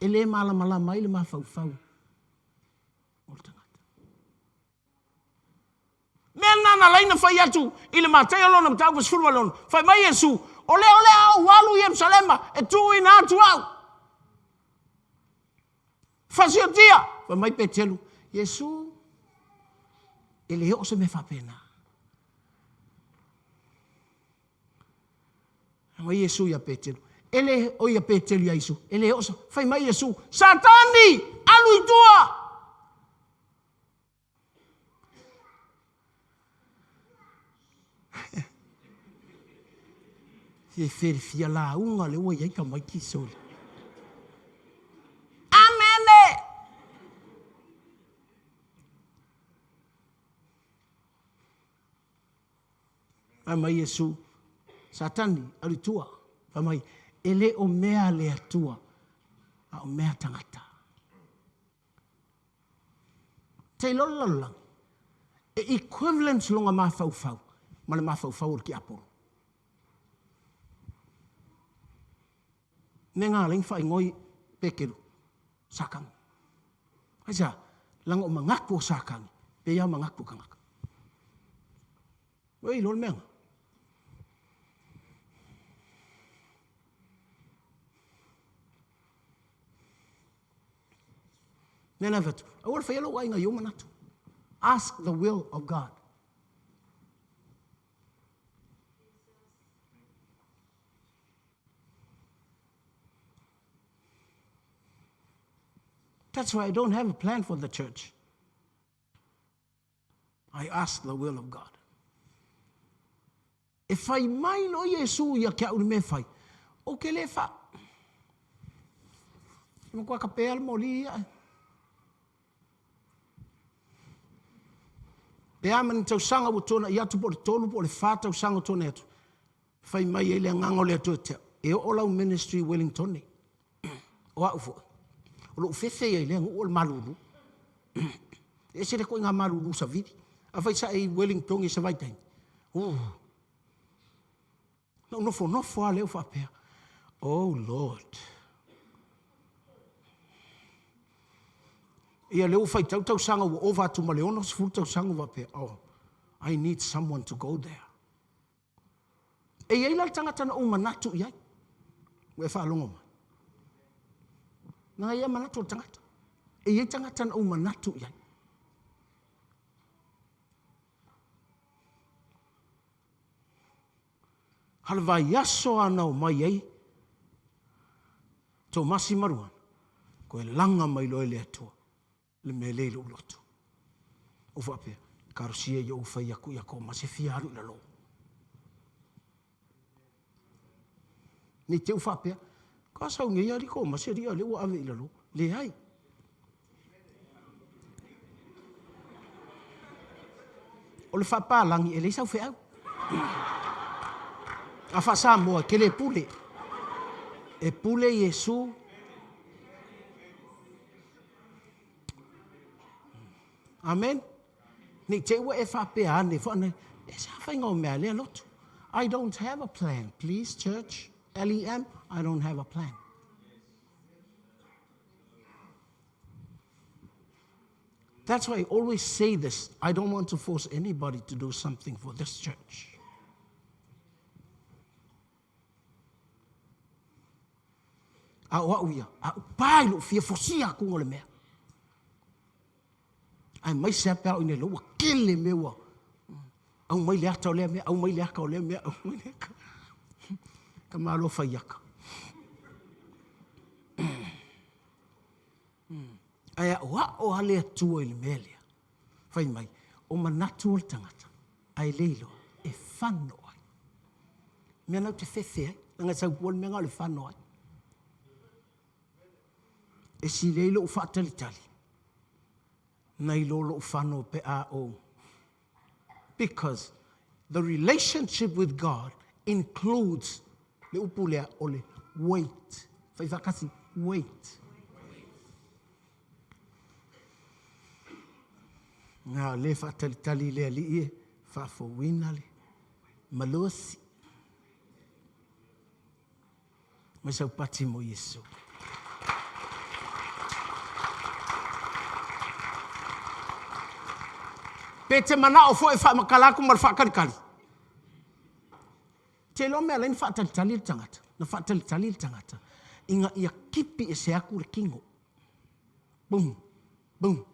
E le malamalama ai le mafaufau o le tagata. Mea lena na ala ai ona fai atu i le Mataio lona mataupu 16, fai mai Iesu, o lea o le a ou alu i Ierusalema e tuuina atu au. Fasiotia! Fai mai Peteru, Iesu, e le oo se mea faapena. Fai mai Iesu ia Peteru, e le, o ia Peteru ia Iesu, e le oo se, fai mai Iesu, Satani, alu i tua! E fia lauga lea ua i ai tamaiti sole. Amene! Fai mai Iesu, Satani, alu i tua. Fai mai, e le o mea a le Atua, a o mea a tagata. Te iloa le lalolagi, e equivalent lona mafaufau ma le mafaufau o le tiapolo. Mea na ala ai ona faaigoa Peteru, Satani. Aisea? Leaga o manatu o Satani, pei lava o manatu o tagata. Ua e iloa le mea lena? Mea na fai atu, aua le faia lou aiga i ou manatu. Ask the will of God. That's why I don't have a plan for the church. I ask the will of God. E fai mai loa Iesu ia te au le mea e fai, ou te le fa... E matua tapea le moli ia e. Pe a ma ni tausaga ua tuanai atu po o le 3 po o le 4 tausaga ua tuanai atu, fai mai ai le agaga o le Atua ia te au, e oo lau ministry i Wellingtone. O au foi, o lou fefe ia i lea nuu o le malulu. E ese le ituaiga malulu savili. Afai sa e i Wellington i se vaitaimi, na ou nofonofo lava lea ou faapea, Oh Lord. Ia lea ua faitau tausaga ua ova atu ma le 60 tausaga ua faapea, oh, I need someone to go there. E i ai la le tagata na ou manatu i ai. Ua e faalogo mai. Na ia manatu o le tagata. E i ai tagata na ou manatu i ai. A le vaiaso lava na omai ai Tomasi ma Ruana, toe laga mai loa e le Atua le mea lea i lou loto. Ou faapea, talosia ia ou fai atu ia Tomasi e fia alu i lalo. Nei te u faapea, ka sau nei alii Tomasi alii a lea ua ave i lalo. Leai. O le faapalagi e leai sau feau. A faa-Samoa, e te le pule. E pule Iesu. Amen. Ne i te i ua e faapea ane foi, e se a faiga o mea a lea lotu. I don't have a plan. Please, church, LEM, I don't have a plan. That's why I always say this. I don't want to force anybody to do something for this church. A o au ia, a ou pa i lou fia fosia atu o le mea. Aemaise lava pe a oo ina iloa ua tele mea ua aumai le ata o lea mea, aumai le ata o lea mea, aumai le ata. Tamaloa fai ata. Ae aoao lava le Atua i le mea lea, fai mai, o manatu o le tagata, ae le iloa e fano ai. O le mea lena ou te fefe ai, leaga e sau i tua le mea na o le fano ai. E sili ai lou faatalitali nai lo lou fano pe a ou. Because the relationship with God includes le upu lea o le wait. Fai faatasi, wait. Na le faatalitali le alii e faafouina le malosi. Mai sau pati mo Iesu. Pe te manao foi e faamatala atu ma le faatalitali. Te iloa mea alai na faatalitali le tagata. Na faatalitali le tagata ina ia tipi ese atu le tino. Boom, boom.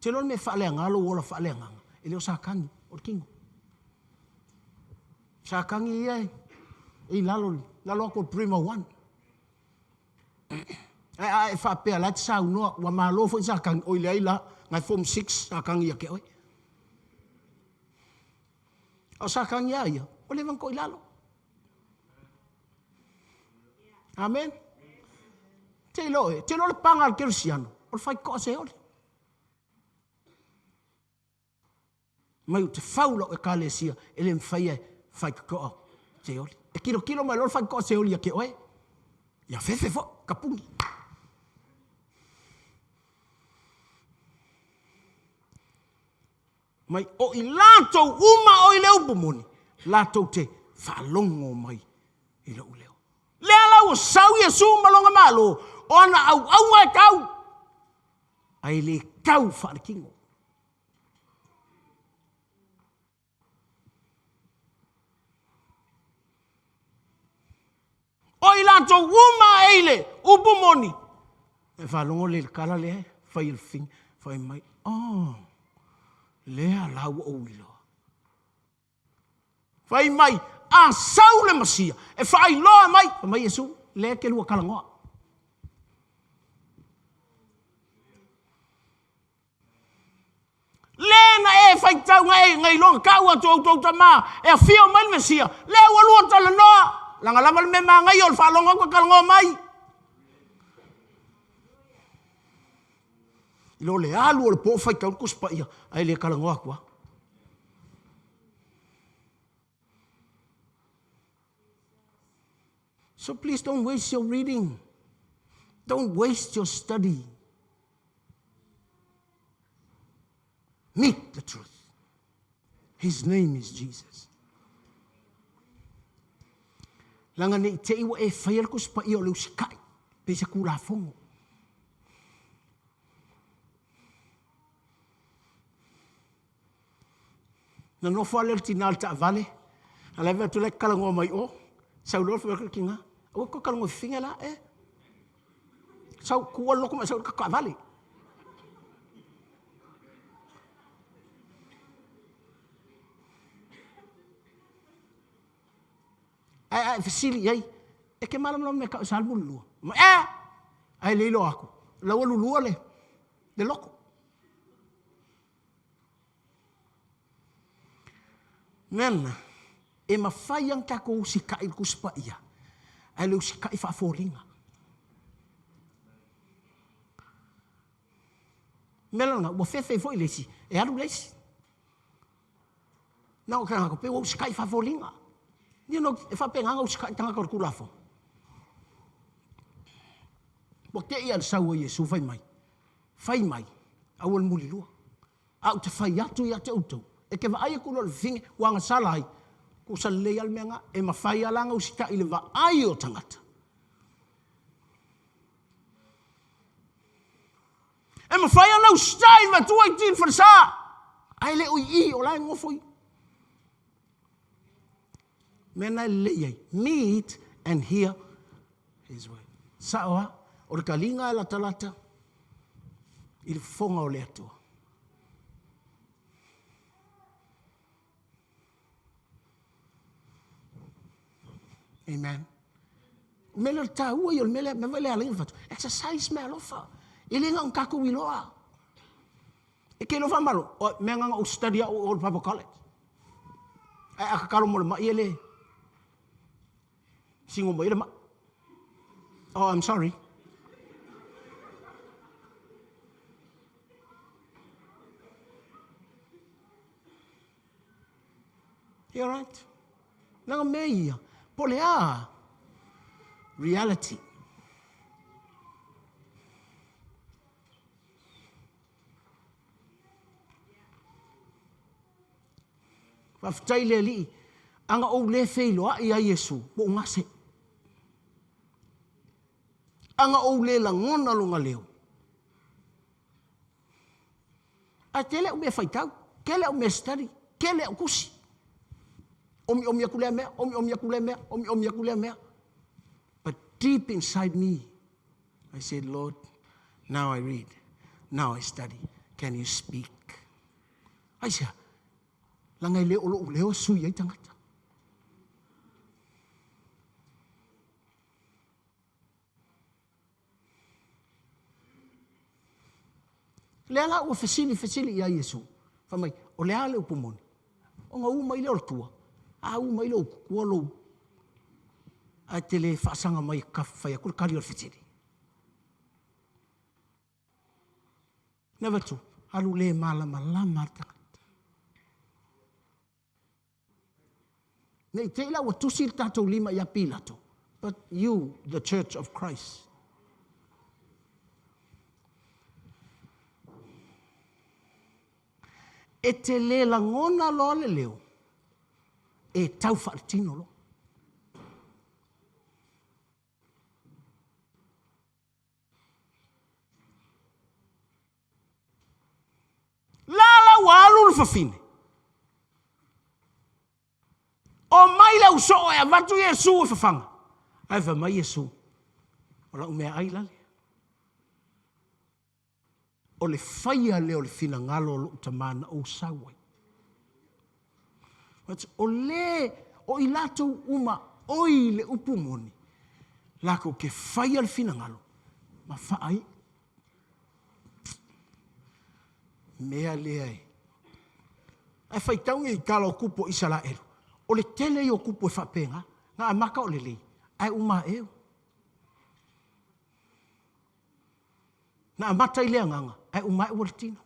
Te iloa le mea e faaleaga lou ola faaleagaga, e le o Satani, o le tino. Satani ia e i lalo, lalo atu o le Prima One. Ae a e faapea la e te saunoa, ua malo foi Satani, oi leai la, na e form 6 Satani ia te oe. A o Satani a ia, ua leva ona toilalo. Amen. Te iloa e, te iloa le paga a le kerisiano, o le faitotoa seoli. Mai ou te fau lau ekalesia, e le mafai e faitotoa seoli. E tilotilo mai loa le faitotoa seoli ia te oe, ia fefe foi, tapuni. Mai o i latou uma o i le upu moni, latou te faalogo mai i lou leo. Lea la ua sau Iesu ma lona malo, o ana auauna e tau, ae le tau faaletino. O i latou uma e i le upu moni, e faalogo lea i le tala lea e fai e le fafine, fai mai, oh, lea la ua ou iloa. Fai mai, a sau le Masia, e faailoa mai, fai mai Iesu, lea e te lua talanoa. Le na e faitau na e na iloa na tau atu e outou tama e afio mai le Mesia, lea ua lua talanoa, leaga lava le mea manaia o le faalogo atu e talanoa mai. I lo le alu o le po faitau le Tusi Paia, ae le talanoa atu lava. So please don't waste your reading. Don't waste your study. Meet the truth. His name is Jesus. Leaga ne i te i ua e faia le Tusi Paia o le usikai, pe se Tulafono. Na nofo lava lea o le tina i le taavale, a o la e vaai atu la e talanoa mai o, sau loa fai atu le tina, aua e te toe talanoa i fafine la, e. Sau, tuua le loto ma e sau i le tatou taavale. Ae a e fesili i ai, e te malamalama i le mea e tau o le Salamo 2? Ea! Ae le iloa atu, o la ua lulua le loto. Mea lena, e mafai lava ona tatou usitai i le Tusi Paia, ae le usitai faafoliga. O le mea la lena, ua fefe ai foi le isi, e alu le isi. Na o ke angaka, pe ua usikai faafoliga. You know, e faapena ona usikai tagata o le Tulafono. Ua te i a le sau o Iesu fai mai, fai mai, aua le mulilua. A ou te fai atu ia te outou, e te vaai atu loa i le fafine ua agasala ai, tusa lelei lava le mea lena, e mafai lava la ona usitai i le vaai o tagata. E mafai ona usitai i le matua i le falesa, ae le o i i, o la e nofo i mea na e lelei ai, meet and hear his word. Sao lava, o le taliga e latalata i le fofoga o le Atua. Amen. O mea lea o le taua ia o le mea lea, mea foi lea e ala ai ona fai atu, exercise meaalofa. E le na ona tatou iloa. E te iloa faamalo, o mea na na ou study au i o i le Bible College. Ae a tatalo mo le mai e le sino mai le mai. Oh, I'm sorry. You alright? Leaga mea ia, po o le a reality. Faafetai i le Alii, ana ou le feiloai ia Iesu, ua ou gase. Ana ou le lagona lona leo, Ae tele au mea faitau, tele au mea study, tele au tusi. Omiomi atu lea mea, omiomi atu lea mea, omiomi atu lea mea. But deep inside me, I said, Lord, now I read, now I study, can you speak? Aisea, leaga e le o lou leo e sui ai tagata. Lea la ua fesili fesili ia Iesu, fai mai, o le a le upu moni? Ona u mai lea o le tua, a u mai lea o tua lou, ae te le faasaga mai e fai atu le tali o le fesili. Never to, alu le malamalama le tagata. Ne i te i la ua tusi le tatou lima ia Pilato, but you, the church of Christ. E te le lagona loa le leo, e tau faaletino loa. La la ua alu le fafine. Omai le ausoo e avatu Iesu e fafaga. Ae fai mai Iesu, o lau meaai lale. O le faia lea o le finagalo o lou Tama na ou sau ai. O le, o i latou uma oi le upu moni, latou te faia le finagalo ma faaiu. Mea lea e. Ae faitau i tala o tupu o Isaraelu, o le tele ia o tupu e faapena, na amata o lelei, ae uma a'e na amata i le agaga, ae uma a'e ua le tino.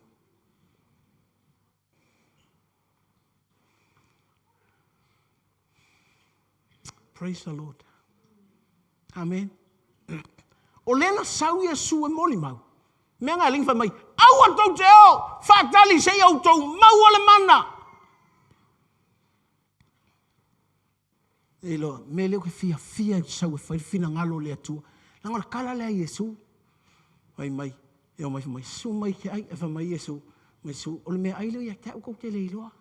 Praise the Lord. Amen. O lea na sau Iesu e molimau. Mea na alii fai mai, aua tou te o, faatali seia outou maua le mana. E iloa, mea lea ou te fiafia ai sau e fai le finagalo o le Atua. Leaga o le tala lea a Iesu. Fai mai, e omai fai mai, susu mai e te ai. E fai mai Iesu, mai Iesu, o le meaai lea ia te au tou te le iloa.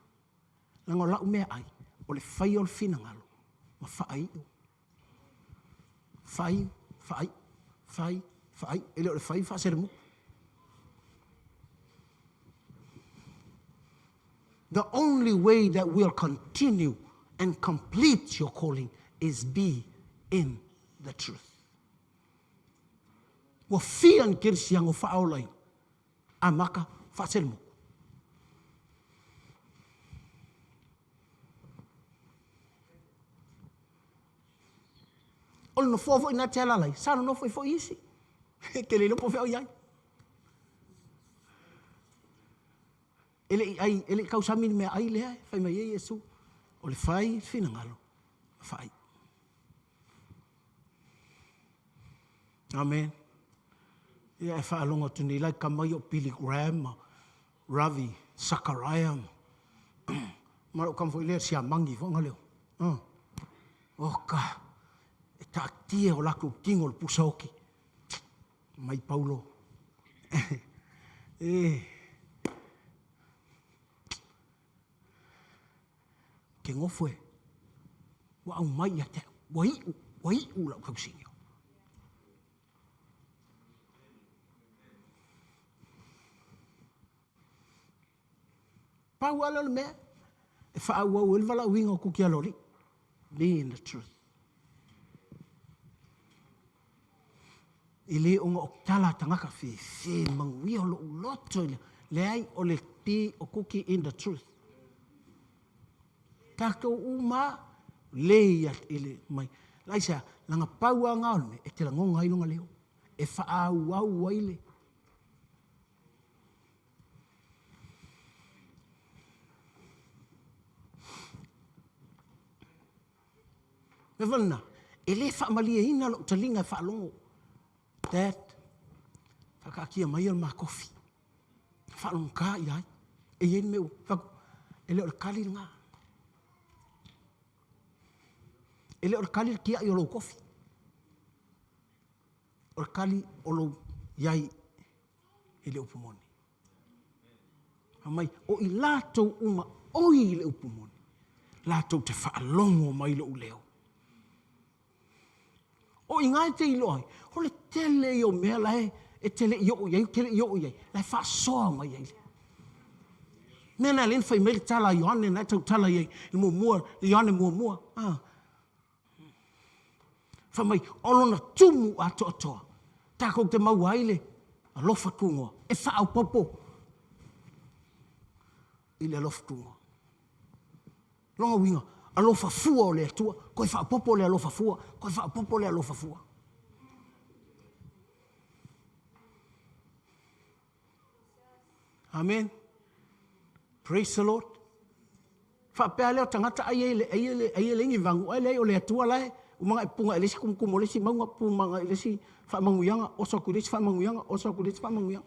Leaga o lau meaai, o le faia o le finagalo ma faaiu. Fai, faaiu, fai, faaiu. E le o le fai faaselemutu. The only way that we'll continue and complete your calling is be in the truth. Ua fia ni kerisiano o faaolaina amata faaselemutu. O le nofoa foi lena e te alaala ai, sa nonofo ai foi isi. E te le iloa po o fea o i ai. E le i ai, e le i tausami le meaai lea e fai mai ai Iesu. O le fai le finagalo ma faaiu. Amen. Ia e faalogo atu nei la i tama ia o Billy Graham ma Ravi Zachariah ma lou tama foi lea siamani foi na leo. Oh ka, e taatia o latou tino i le pusa oti. Mai Paulo. E te nofo e, ua aumai ia te au, ua iu, ua iu lau tausiga. Pau lava lea o le mea e faaauau ai le valaauina o Kuki Aloalii. Be in the truth. E le ona o tala a tagata fefe manuia o lou loto i le leai o le be o Kuki in the truth. Tatou uma le ia i le mai. Aisea, leaga pau lava na o le mea e te lagona ai lona leo, e faaauau ai le Mea foi lena, e le faamalieina lou taliga e faalogo. Dad, faataatia maia le ma kofi. Faalogogata i ai. E i ai le mea ua fai atu, e le o le kali lena. E le o le kali le tiai o lou kofi. O le kali o lou i ai i le upu moni. Fai mai, o i latou uma oi i le upu moni, latou te faalogo mai lou leo. O i ina e te iloa ai, o le tele ia o mea la e te le i oo i ai, te le i oo i ai, la e faasoa mai ai. Mea na e ala ai ona fai mai le tala a Ioane na e tautala i ai i muamua, Ioane muamua. Ah. Fai mai, o lona tumu atoatoa, tatou te maua ai le alofa tunoa, e faaopoopo i le alofa tunoa. Lona uiga, alofa fua o le Atua, toe faaopoopo le alofa fua, toe faaopoopo le alofa fua. Amen. Praise the Lord. Faapea lea o tagata ai e ai e leai ni vanu, ae leai o le Atua la e uma na e puna i le isi tumutumu o le isi mauga, puna i le isi faamanuiaga, oso atu i le isi faamanuiaga, oso atu i le isi faamanuiaga.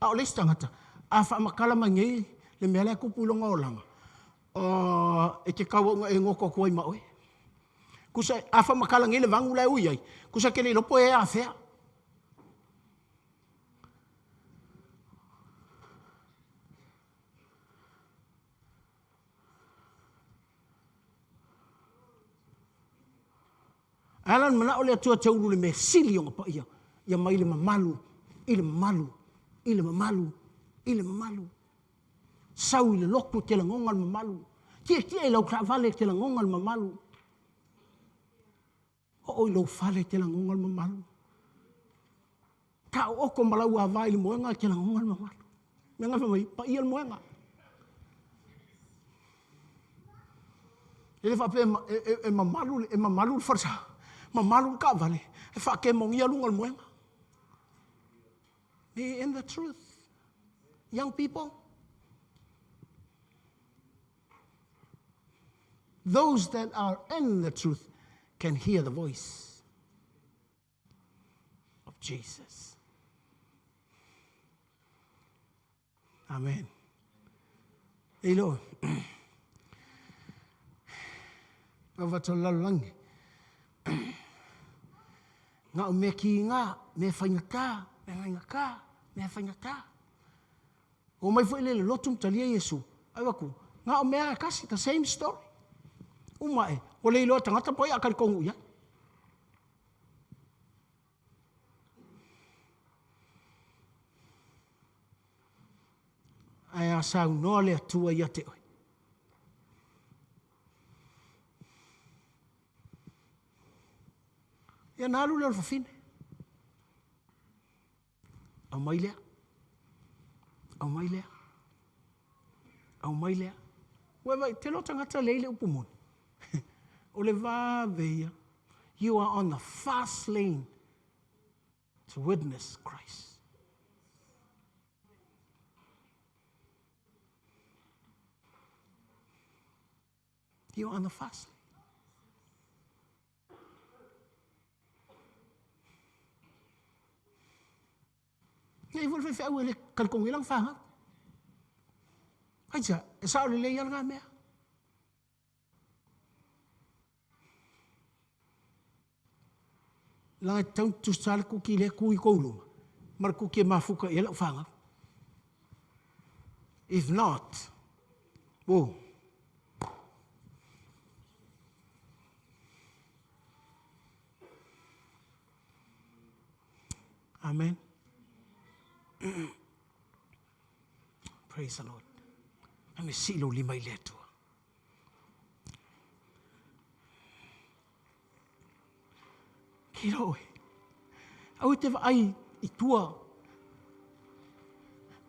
A o le isi tagata, a faamatala mai nei le mea la e tupu i lona olaga, e te tauau ina e goto atu ai ma oe. Tusa, a faamatala nei le vanu la e ui ai, tusa e te le iloa po o e afea. Ae ala ona manao le Atua e te ulu i le mea sili ona paia, ia mai le mamalu i le mamalu i le mamalu i le mamalu. Sau i le lotu e te lagona le mamalu. Tietie i lau taavale e te lagona le mamalu. Oo i lou fale e te lagona le mamalu. Taooto ma lau ava i le moega e te lagona le mamalu. Mea na fai mai, paia le moega. E le faapea e, e, e, mamalu, e mamalu le falesa, mamalu le taavale, e faakemonia luga o le moega. Be in the truth. Young people, those that are in the truth can hear the voice of Jesus. Amen. E iloa, avatu le lalolagi, na o mea kiga, mea faigata, mea faigata, mea faigata. Omai foi le lotu ma talia Iesu, ai atu, na o mea e tasi, the same story. Uma e, ua le iloa tagata po ai a talitonu i ai. Ae a saunoa le Atua ia te oe. Ia na alu lea o le fafine. Aumai lea. Aumai lea. Aumai lea. Ua vaai, tele o tagata lea i le upu moni. O le vave ia. You are on the fast lane to witness Christ. You are on the fast lane. Nei foi le faifeau e le talitonu i lana fanau. Aisea? E sao lelei lava lena mea. Leaga e tatau ona tutusa lava le kuki lea e tu i tou luma ma le kuki e mafuta i ai lau fanau. If not, oh. Amen. Praise the Lord. Ame sii lou lima i le Atua. Kilo oe. Aua e te vaai i tua.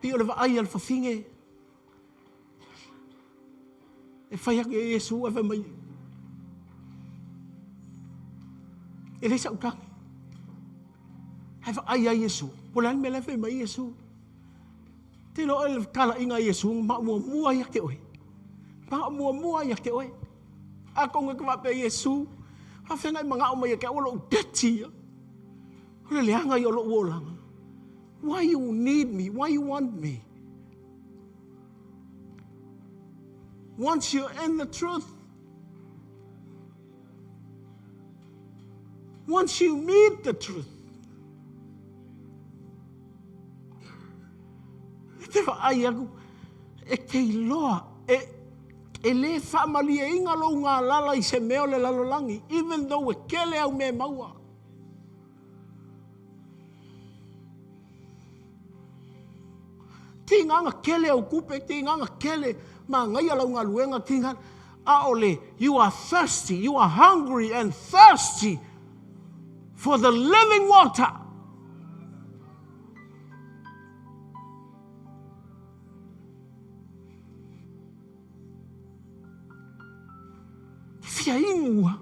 Pei o le vaai a le fafine. E fai atu e Iesu ae fai mai, e leai sa'u tagi. Ae vaai ia Iesu, po o le a le mea la e fai mai ai Iesu. Te iloa oe le talaiga a Iesu na maomuamua ia te oe. Maomuamua ia te oe. Atonu e te faapea Iesu, faafegai e manao mai ia te au o lou dirty ia. O le leaga ia o lou olaga. Why you need me? Why you want me? Once you're in the truth, once you meet the truth, e te vaai aku, e te iloa, e, e lē faamalieina lou galala i se mea o le lalolagi, even though e kele au mea e maua. Tiga na kele au tupe, tiga na kele manaia lau galuega, tiga, a o le, you are thirsty, you are hungry and thirsty for the living water. Te fia inu a.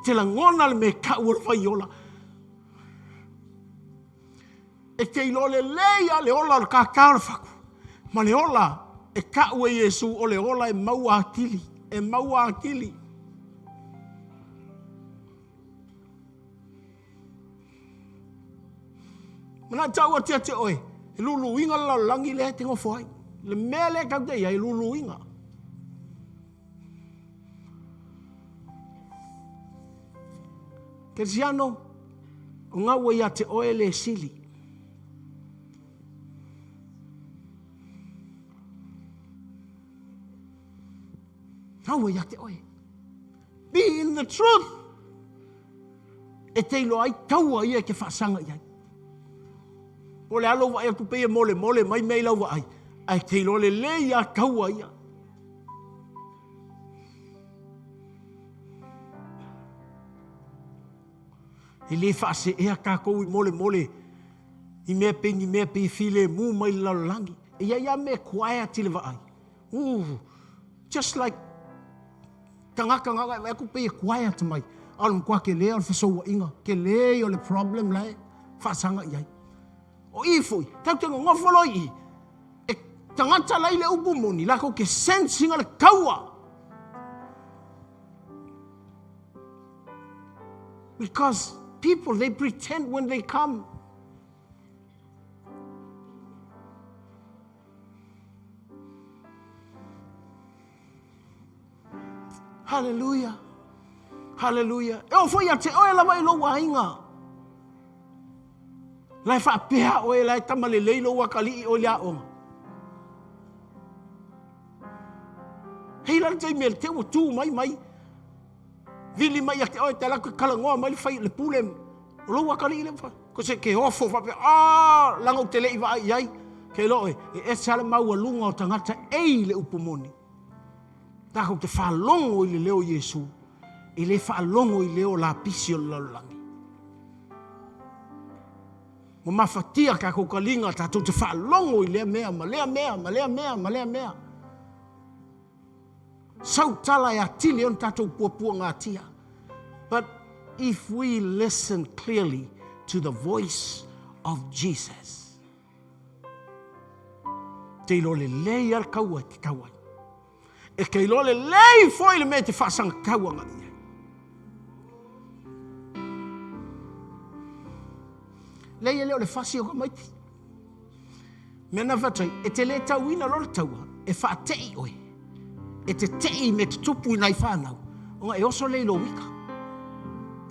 Te lagona le mea kau o le vaiola. E te iloa lelei lava le ola o le kākā o le fatu, ma le ola e kau e Iesu o le ola e maua atili, e maua atili. Manatu tau atu ia te oe, e luluina le lalolagi lea e te nofo ai. Le mea lea tatou te i ai, e luluina. Kerisiano, o gaua ia te oe le sili. Gaua ia te oe. Be in the truth. E te iloa ai taua ia e te faasaga i ai. Po o le a lou vaai atu pei e molemole mai mea i lau vaai, ae te iloa lelei lava taua ia. E le faaseea tatou i molemole i mea pei ni mea pei e filemu mai le lalolagi. E i ai lava mea e quiet i le vaai. Ooh, just like tagata na ona e vaai atu pei e quiet mai, a o le matua tele o le fesouaiga, tele ia o le problem la e faasaga i ai. O i foi, tatou te nonofo loa i i, e tagata la i le upu moni, latou te sense ina le taua. Because people, they pretend when they come. Haleluia! Haleluia! E oo foi ia te oe lava i lou aiga. La e faapea oe, la e tamalelei lou atalii oe i le aoga. Hei la le taimi e le te ua tu mai mai. Vili mai ia te oe, te alu atu e talanoa mai le fai le pule o lou atalii lea ua fai. Ko se ke ofo faapea, ah, leaga ou te le i vaai i ai. Ke iloa oe, e ese lava le maualuga o tagata ei le upu moni. Tatou te faalogo i le leo o Iesu, e le faalogo i leo o lapisi o le lalolagi. Ua mafatia tatou taliga tatou te faalogo i lea mea ma lea mea ma lea mea ma lea mea. Sau tala e atili ai ona tatou puapuagatia. But if we listen clearly to the voice of Jesus, te iloa lelei lava le taua e te tau ai. E te iloa lelei foi le mea e te faasagatau agai i ai. Leai, e le o le fasi o tamaiti. Mea na fai atu ai, e te le tauina loa le taua, e faatei oe. E te tei i mea tutupu i nai fanau, ona e oso lea i lou ita.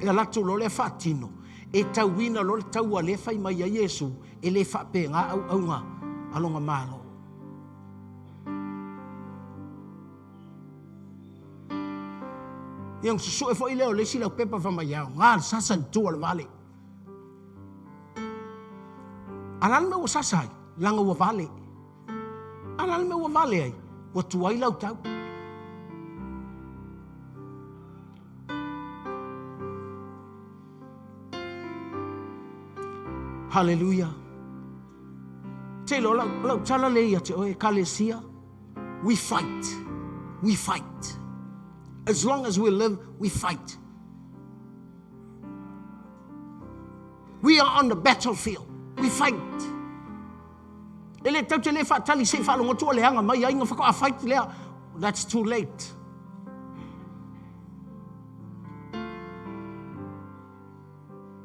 E alu atu loa lea faatino, e tauina loa le taua lea e fai mai ai Iesu, e le faapena auauna a lona Malo. Ia ona susue foi lea o le isi laupepa fai mai e aoga le sasa i le tu a le vale. A o le a le mea ua sasa ai? Leaga ua vale. A o le a le mea ua vale ai? Ua tuai lau tau. Haleluia. Te iloa, lau, lau tala lea ia te oe, Ekalesia, we fight. We fight. As long as we live, we fight. We are on the battlefield. We fight. E le tau te le faatali se i faalogo atu ua leaga mai ai ona faatoa fight lea. That's too late.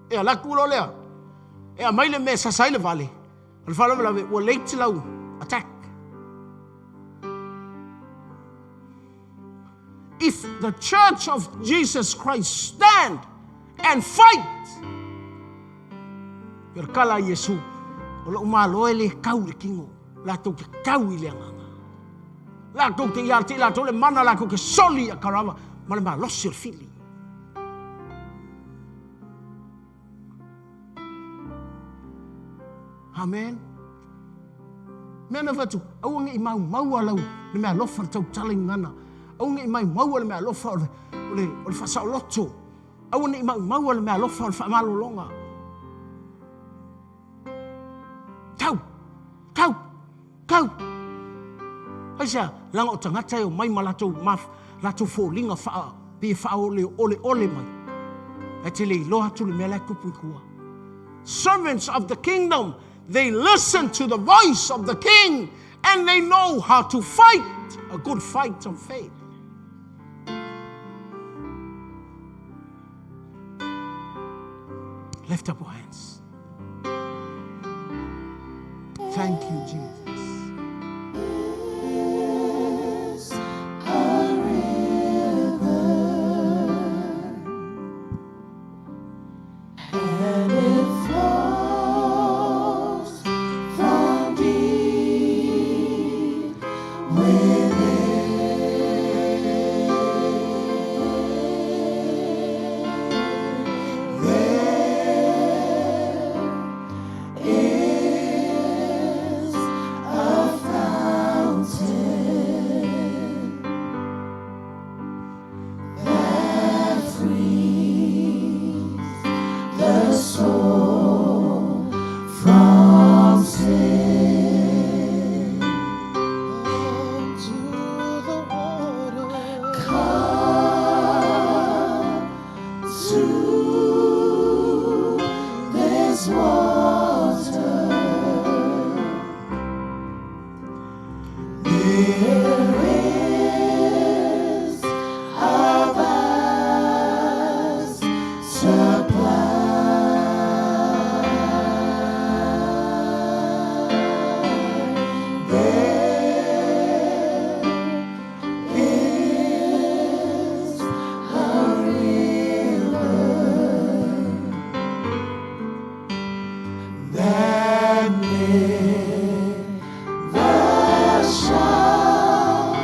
E alu atu loa lea, e aumai le mea e sasa ai le vale, o le faalavelave ua late lau attack. If the church of Jesus Christ stand and fight, Pei o le tala a Iesu, o lou malo e le kau i le kino, latou te kau i le agaga. Latou te ia te i latou le mana latou te soli ia karava ma le malosi o le fili. Amen. Mea na fai atu, aua ne i maumau lau le mea alofa le tautala i gagana. Aua ne i maumau le mea alofa o le, o le, o le faasaoloto. Aua ne i maumau le mea alofa o le faamalologa. Tau! Tau! Tau! Aisea? Leaga o tagata e omai ma latou maf, latou foliga faa, pei e faaoleoleole mai. Ae te le iloa atu le mea la e tupu i tua. Servants of the kingdom, they listen to the voice of the king and they know how to fight a good fight of faith. Lift up your hands. Thank you, Jesus. And it flows from deep within. There is a fountain that frees the soul from sin. Come to the water. Come to this water. There is a vast supply. There is a river that never shall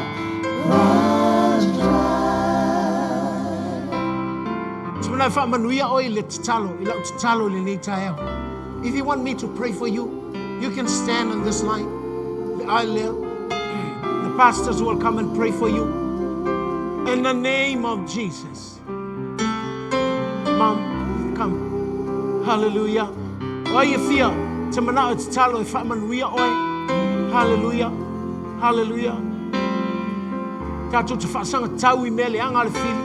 run dry. Te mana e faamanuia oe i le tatalo, i lau tatalo i lenei taeao. If you want me to pray for you, you can stand on this line, le aisle lea. The pastors will come and pray for you. In the name of Jesus. Mom, come. Hallelujah. O ai e fia, te manao e tatalo e faamanuia oe. Hallelujah. Hallelujah. Tatou te faasagatau i mea leaga a le fili.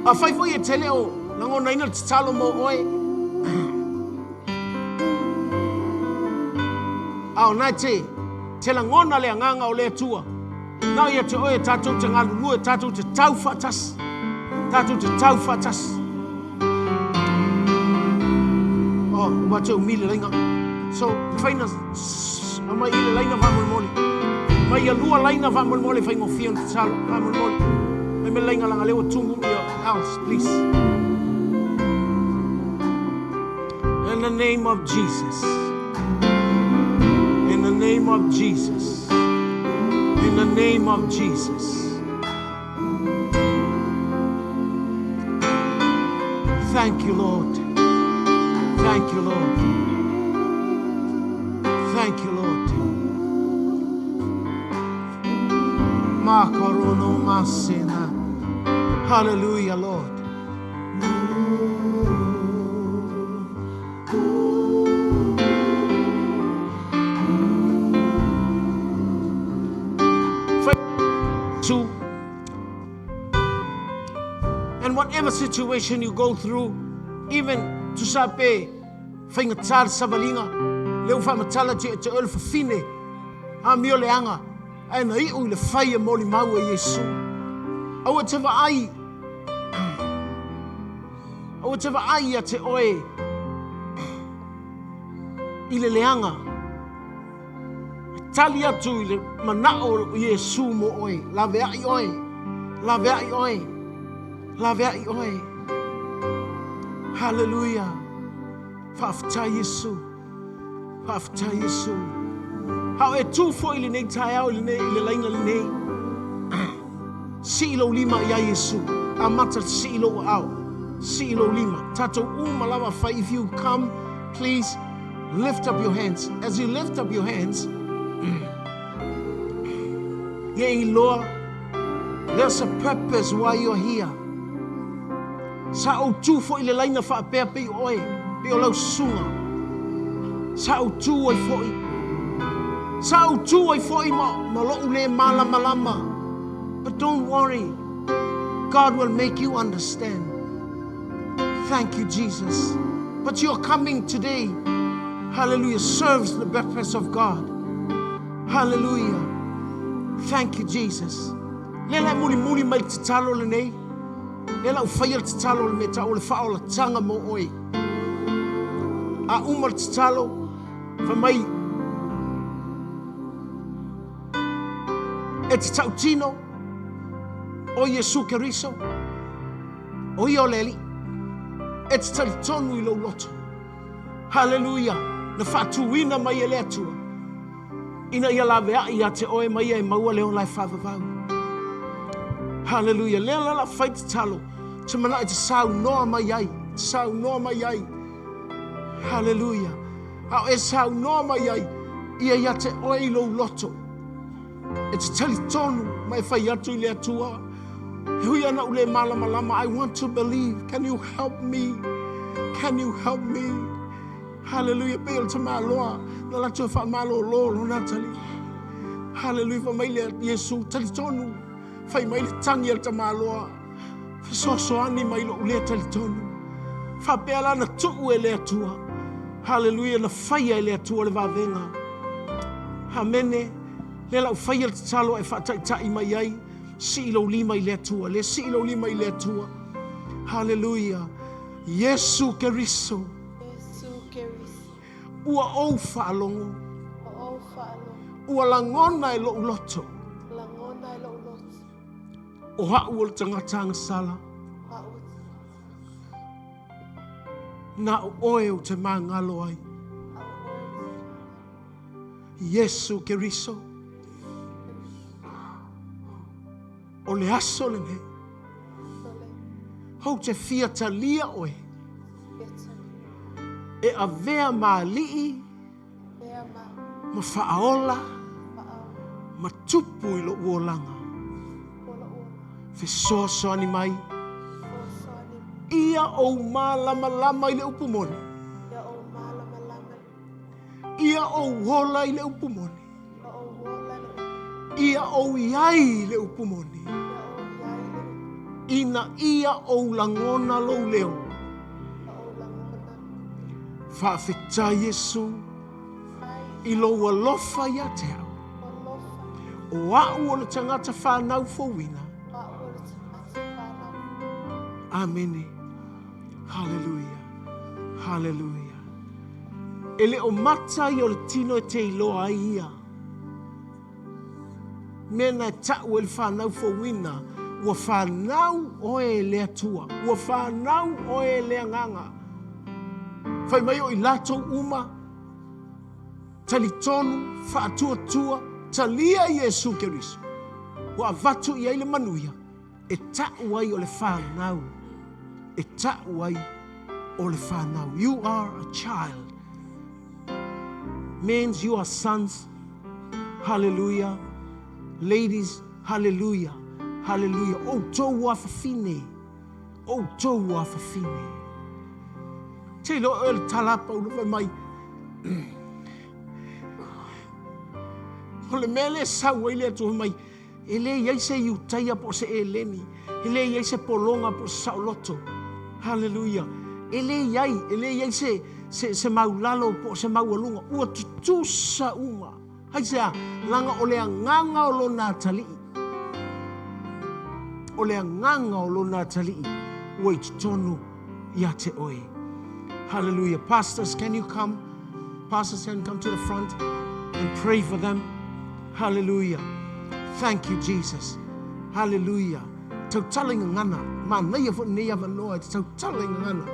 Afai foi e te le o lagonaina le tatalo mo oe, a o na e te, te lagona le agaga o le Atua. Na o ia te oe tātou te galulue, tātou te tau whaatasi. Tātou te tau whaatasi. Oh, ua te umi le laina. So, whaina, amai i le laina whamolemole. Mai ia lua laina whamolemole whaingofia te talo, whamolemole. Mai me laina langa lewa tumu ia else, please. In the name of Jesus. In the name of Jesus. In the name of Jesus. Thank you, Lord. Thank you, Lord. Thank you, Lord. Makarono masena. Hallelujah, Lord. To and whatever situation you go through, even tusa pe faigata le savaliga le ua faamatala te te oe le fafine amio leaga ae na iʻu i le fai e molimau e Iesu. Aua te vaai, aua te vaai ia te oe i le leaga. E tali atu i le manao o Iesu mo oe, laveai oe, laveai oe, laveai oe. Hallelujah. Faafetai Iesu. Faafetai Iesu. A o e tu foi i lenei taeao i lenei i le laina lenei. Sii lou lima ia Iesu. Amata sii lou aao. Sii lou lima. Tatou uma lava fai. If you come, please lift up your hands. As you lift up your hands, ia iloa, there's a purpose why you're here. Sa ou tu foi i le laina faapea pei o oe, pei o lau susuga. Sa ou tu ai foi. Sa ou tu ai foi ma, ma lo'u le malamalama. But don't worry, God will make you understand. Thank you, Jesus. But your coming today, hallelujah, serves the purpose of God. Hallelujah. Thank you, Jesus. Le la e mulimuli mai le tatalo lenei. Le la u faia le tatalo le mea tau o le faaolataga mo oe. A uma le tatalo, fai mai e te tautino o Iesu Keriso, o ia o le Alii, e te talitonu i lou loto. Haleluia! Na faatuina mai e le Atua ina ia laveai ia te oe ma ia e maua le ola e faavavau. Haleluia! Lea la la fai tatalo, te manaʻo e te saunoa mai ai, te saunoa mai ai. Haleluia! A o e saunoa mai ai, ia ia te oe i lou loto. E te talitonu ma e fai atu i le Atua. E ui ana u le malamalama, I want to believe. Can you help me? Can you help me? Hallelujah. Pei o le tamaloa, na latou e faamalōlō lona atalii. Hallelujah. Fai mai le Iesu, talitonu. Fai mai le tagi a le tamaloa, fesoasoani mai lo'u lea talitonu. Faapea la na tuu e le Atua. Hallelujah. Na faia e le Atua le vavega. Amene. Lea la u faia le tatalo e faataitai mai ai. Sii lou lima i le Atua. Le sii lou lima i le Atua. Hallelujah. Iesu Keriso. Iesu Keriso. Ua ou faalogo. Ua ou faalogo. Ua lagona e lo'u loto. Lagona e lo'u loto. O a'u o le tagata agasala. A'u. Na o oe ou te magalo ai. Iesu Keriso. O le aso lenei. Ou te fia talia oe. E avea ma alii ma faaola ma tupu i lo'u olaga. Fesoasoani mai. Ia ou malamalama i le upu moni. Ia ou ola i le upu moni. Ia ou iai i le upu moni. Ina ia ou lagona lou leo. Faafetai Iesu i lou alofa ia te au. O a'u o le tagata fanau fouina. Amene. Haleluia. Haleluia. E le o mata ia o le tino e te iloa ai ia. Mea na e ta'u ai le fanau fouina, ua fanau oe e le Atua, ua fanau oe e le Agaga. Fai mai o i latou uma, talitonu, faatuatua, talia Iesu Keriso, ua avatu i ai le manuia, e ta'u ai o le fanau, e ta'u ai o le fanau. You are a child. Means you are sons. Hallelujah. Ladies, hallelujah. Hallelujah. Outou afafine. Outou afafine. Te iloa oe le tala a Paulo fai mai. O le mea lea e sau ai le Atua fai mai, e le i ai se Iutaia po o se Eleni, e le i ai se pologa po o se saoloto. Hallelujah. E le i ai, e le i ai se, se, se maulalo po o se maualuga. Ua tutusa uma. Aisea? Leaga o le agaga o lona atalii. O le agaga o lona atalii ua i totonu ia te oe. Hallelujah. Pastors, can you come? Pastors, can you come to the front and pray for them? Hallelujah. Thank you, Jesus. Hallelujah. Tautala i gagana. Manaia foi lenei avanoa e te tautala i gagana.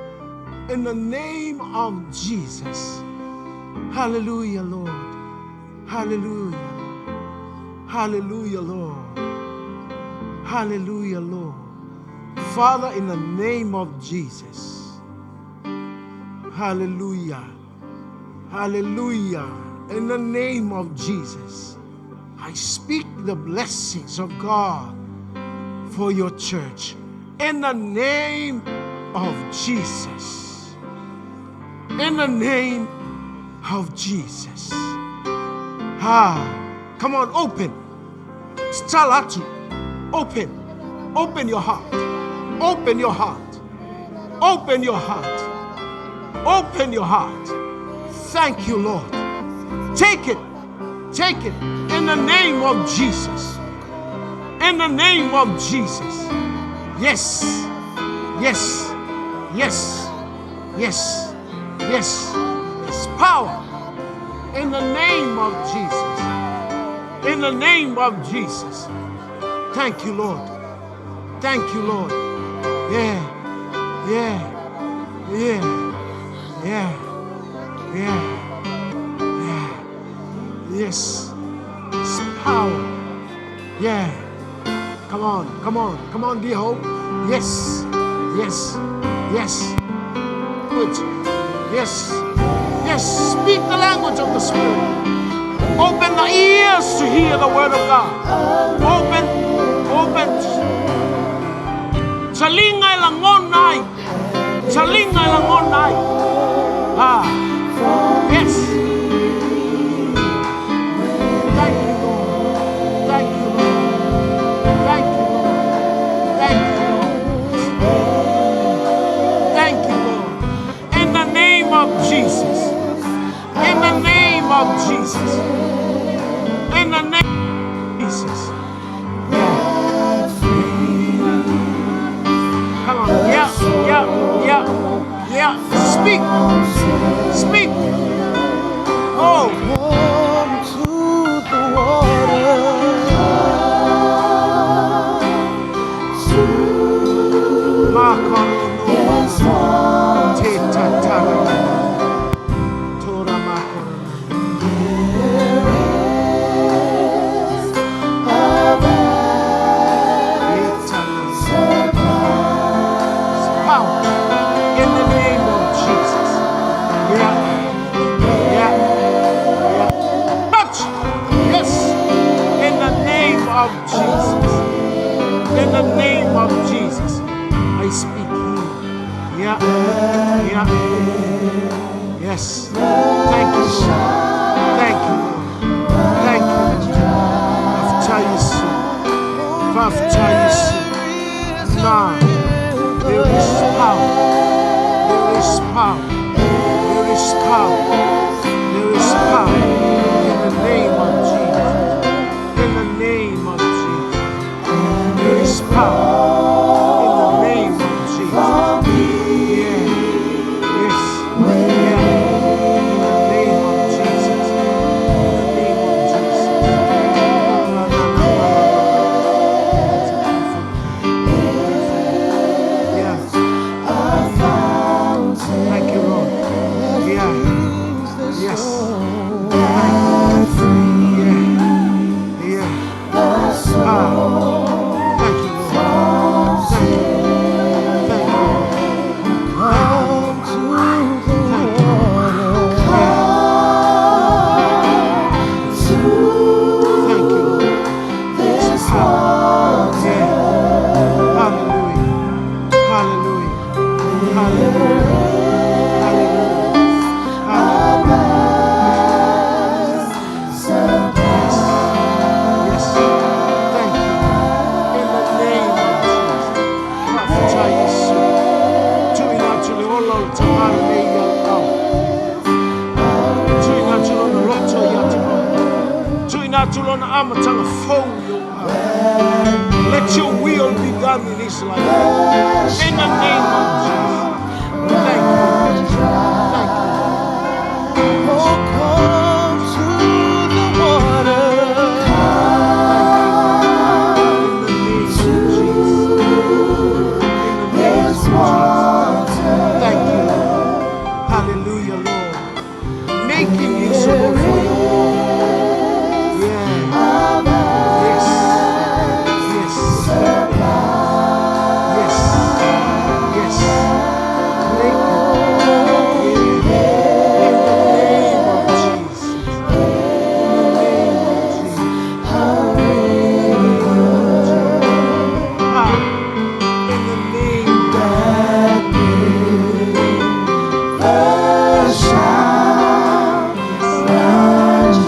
In the name of Jesus. Hallelujah, Lord. Hallelujah. Hallelujah, Lord. Hallelujah, Lord. Father, in the name of Jesus. Hallelujah. Hallelujah. In the name of Jesus. I speak the blessings of God for your church. In the name of Jesus. In the name of Jesus. Ah, come on, open. Tatala atu. Open. Open your heart. Open your heart. Open your heart. Open your heart. Thank you, Lord. Take it. Take it. In the name of Jesus. In the name of Jesus. Yes. Yes. Yes. Yes. Yes. Yes. Power. In the name of Jesus. In the name of Jesus. Thank you, Lord. Thank you, Lord. Yeah. Yeah. Yeah. Yeah. Yeah. Yeah. Yes. It's power. Yeah. Come on. Come on. Come on, dear Hope. Yes. Yes. Yes. Good. Yes. Yes. Speak the language of the Spirit. Open the ears to hear the word of God. Open. Open. Taliga e lagona ai. Taliga e lagona ai. Ah. Yes. Thank you, Lord. Thank you, Lord. Thank you, Lord. Thank you, Lord. Thank you, Lord. In the name of Jesus. In the name of Jesus. In the name of Jesus. Yeah. Come on. Yeah, yeah, yeah, yeah. Speak. Speak. Oh. Come to the water. Makorono. Yes, Te tatara. Tora makorono. Power in the name of Jesus. Yeah, yeah, yeah. Touch. Yes. In the name of Jesus. In the name of Jesus. I speak healing. Yeah, yeah. Yes. Thank you, Lord. Thank you, Lord. Thank you, Lord. Faafetai Iesu. Faafetai Iesu. Now, there is power. There is power. There is power. There is power. In the name of Jesus. In the name Hallelujah. Hallelujah. Hallelujah. Hallelujah. Yes. Yes. Thank you. In the name of Jesus. Faafetai Iesu. Tuuina atu le ola o le tamā lenei ia au. Tuuina atu lona loto ia te oe. Tuuina atu lona amataga fou i ou aao. Let your will be done in his life. In the name of Jesus. Thank you. Thank you. Oh, come to the water. In the name of Jesus. In the name of Jesus. Thank you, Lord. Hallelujah, Lord. Make him usable for your glory. Yeah. Yes. Yes. Yes. Yes. Make him. Yeah. In the name of Jesus. In the name of Jesus. In the name of Jesus. Ah. In the name of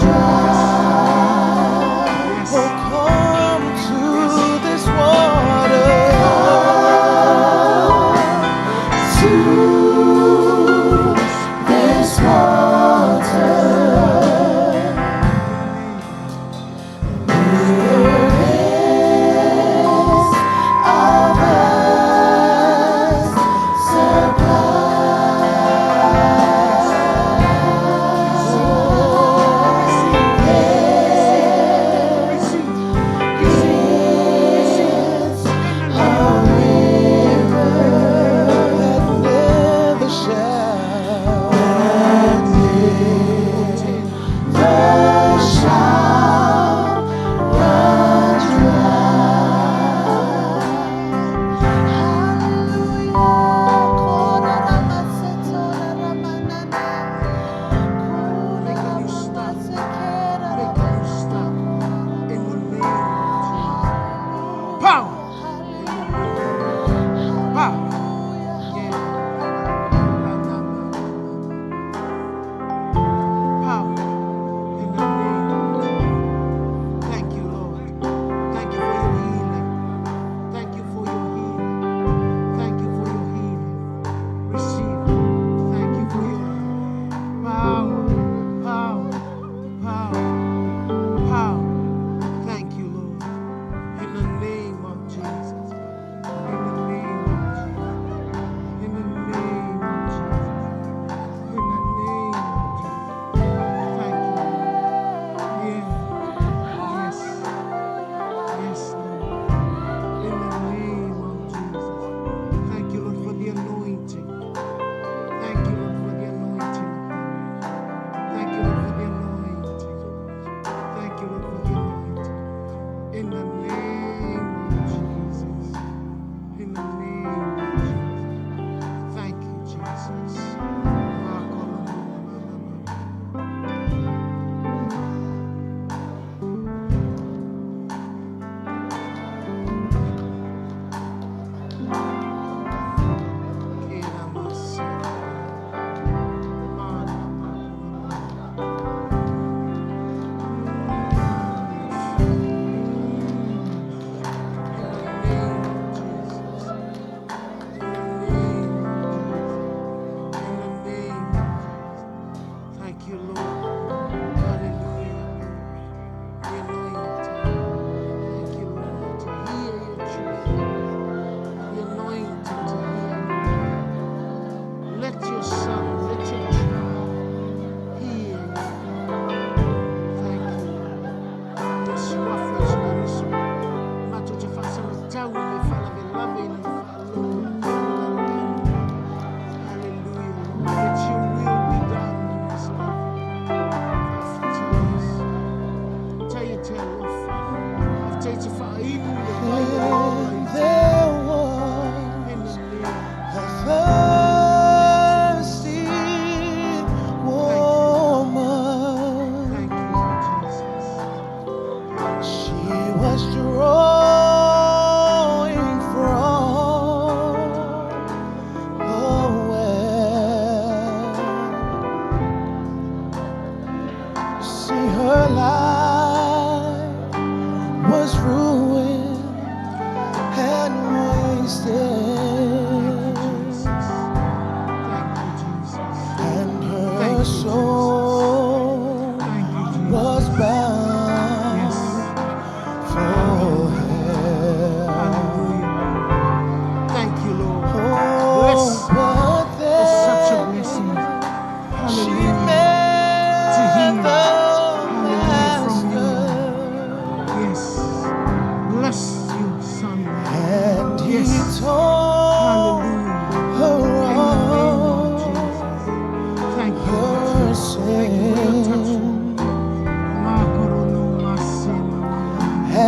Yes. Oh, come to this water. To this water. There is a vast supply. Receive. Receive. Receive. A river that soul Thank you, Jesus. was bound Yes. for hell. Hallelujah. Thank you, Lord. Oh, Bless. but It's such a then blessing. she Hallelujah. met To hear. the Hallelujah from you. master, Yes. Bless your son. and he Yes. told Hallelujah. her In the name of all Jesus. Thank you, Lord. her Thank you for your touch. sin. Makorono masema.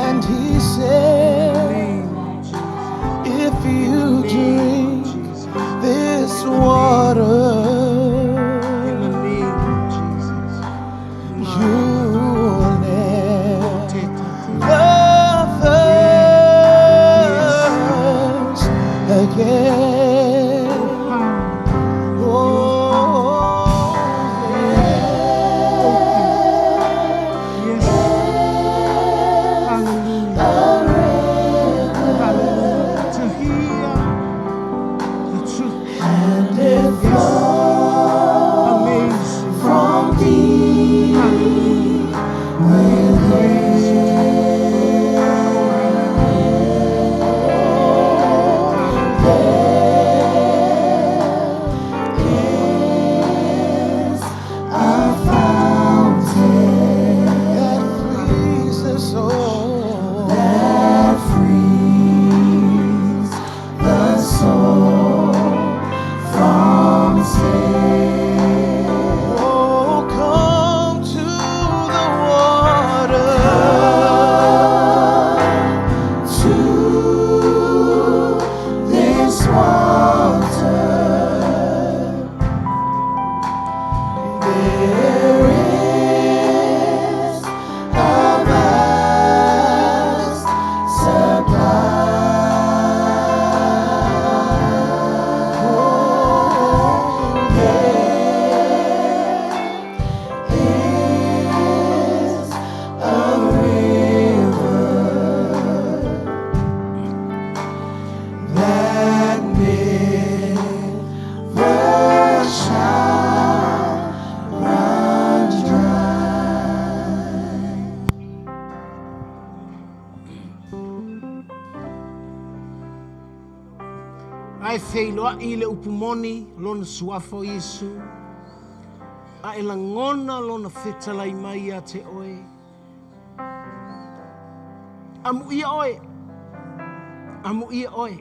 And he In the said, name of Jesus. if In you the name of drink Jesus. this In the name of In the water, name of Jesus. you'll never Teta. Yes. thirst again. Your power. Oh, Open. Yes. Hallelujah. Hallelujah. To hear the truth. and it Yes. flows Amazing. from deep Hallelujah. Praise you. There is a fountain that frees the soul, that frees the soul from sin. Oh, come to the water. To this water. There is a vast supply. Oh, there is a river that never shall run dry. Ai feiloai le upu moni lona suafa o Iesu. A e lagona lona fetalai mai ia te oe. Amuia oe. Amuia oe.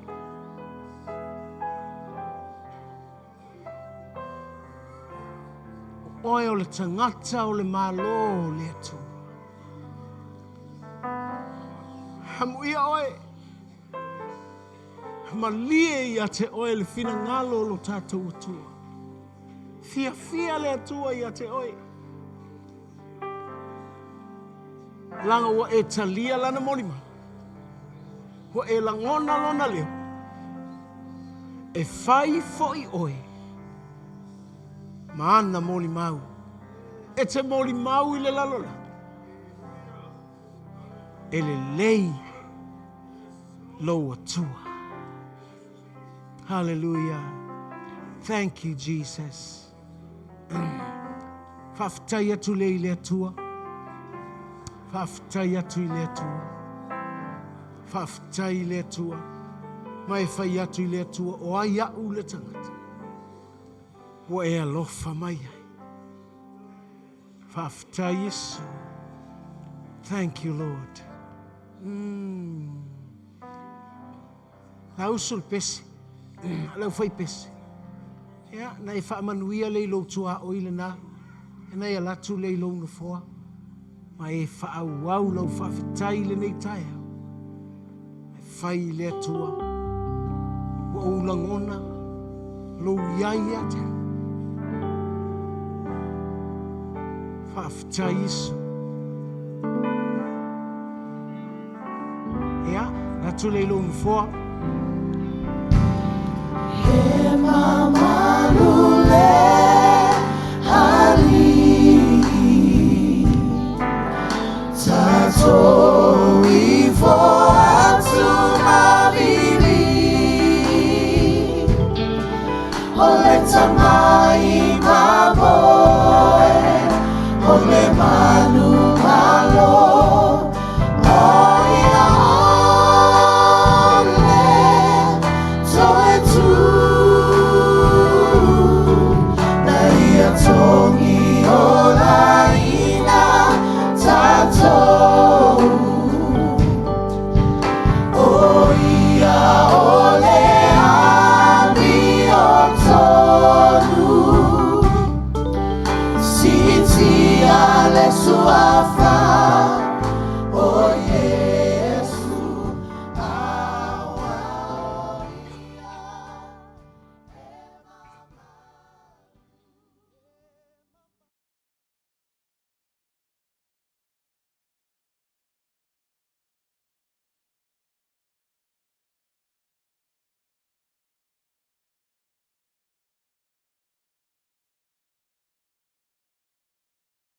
O oe o le tagata o le Malo o le Atua. Amuia oe. Malie ia te oe le finagalo o lo tatou Atua. Fiafia le Atua ia te oe. Laga ua e talia lana molimau. Ua e lagona lona leo. E fai fo'i oe. Ma ana molimau. E te molimau i le lalolagi. E lelei lou Atua. Hallelujah. Thank you, Jesus. Faafetai atu lea i le Atua. Faafetai atu i le Atua. Faafetai i le Atua. Ma e fai atu i le Atua o ai a'u le tagata. Ua e alofa mai ai. Faafetai Iesu. Thank you, Lord. La usu le pese. Lau fai pese. Ia, na e faamanuia le i lou tuaoi lena. E na e alatu le i lou nofoa. Ma e faaauau lau faafetai i lenei taeao. E fai i le Atua. Ua ou lagona lou iai ia te au. Faafetai Iesu. Ia, atu le i lou nofoa. E mamalu le Alii Tatou ifo atu ma vili. O le tamai mamoe, o le.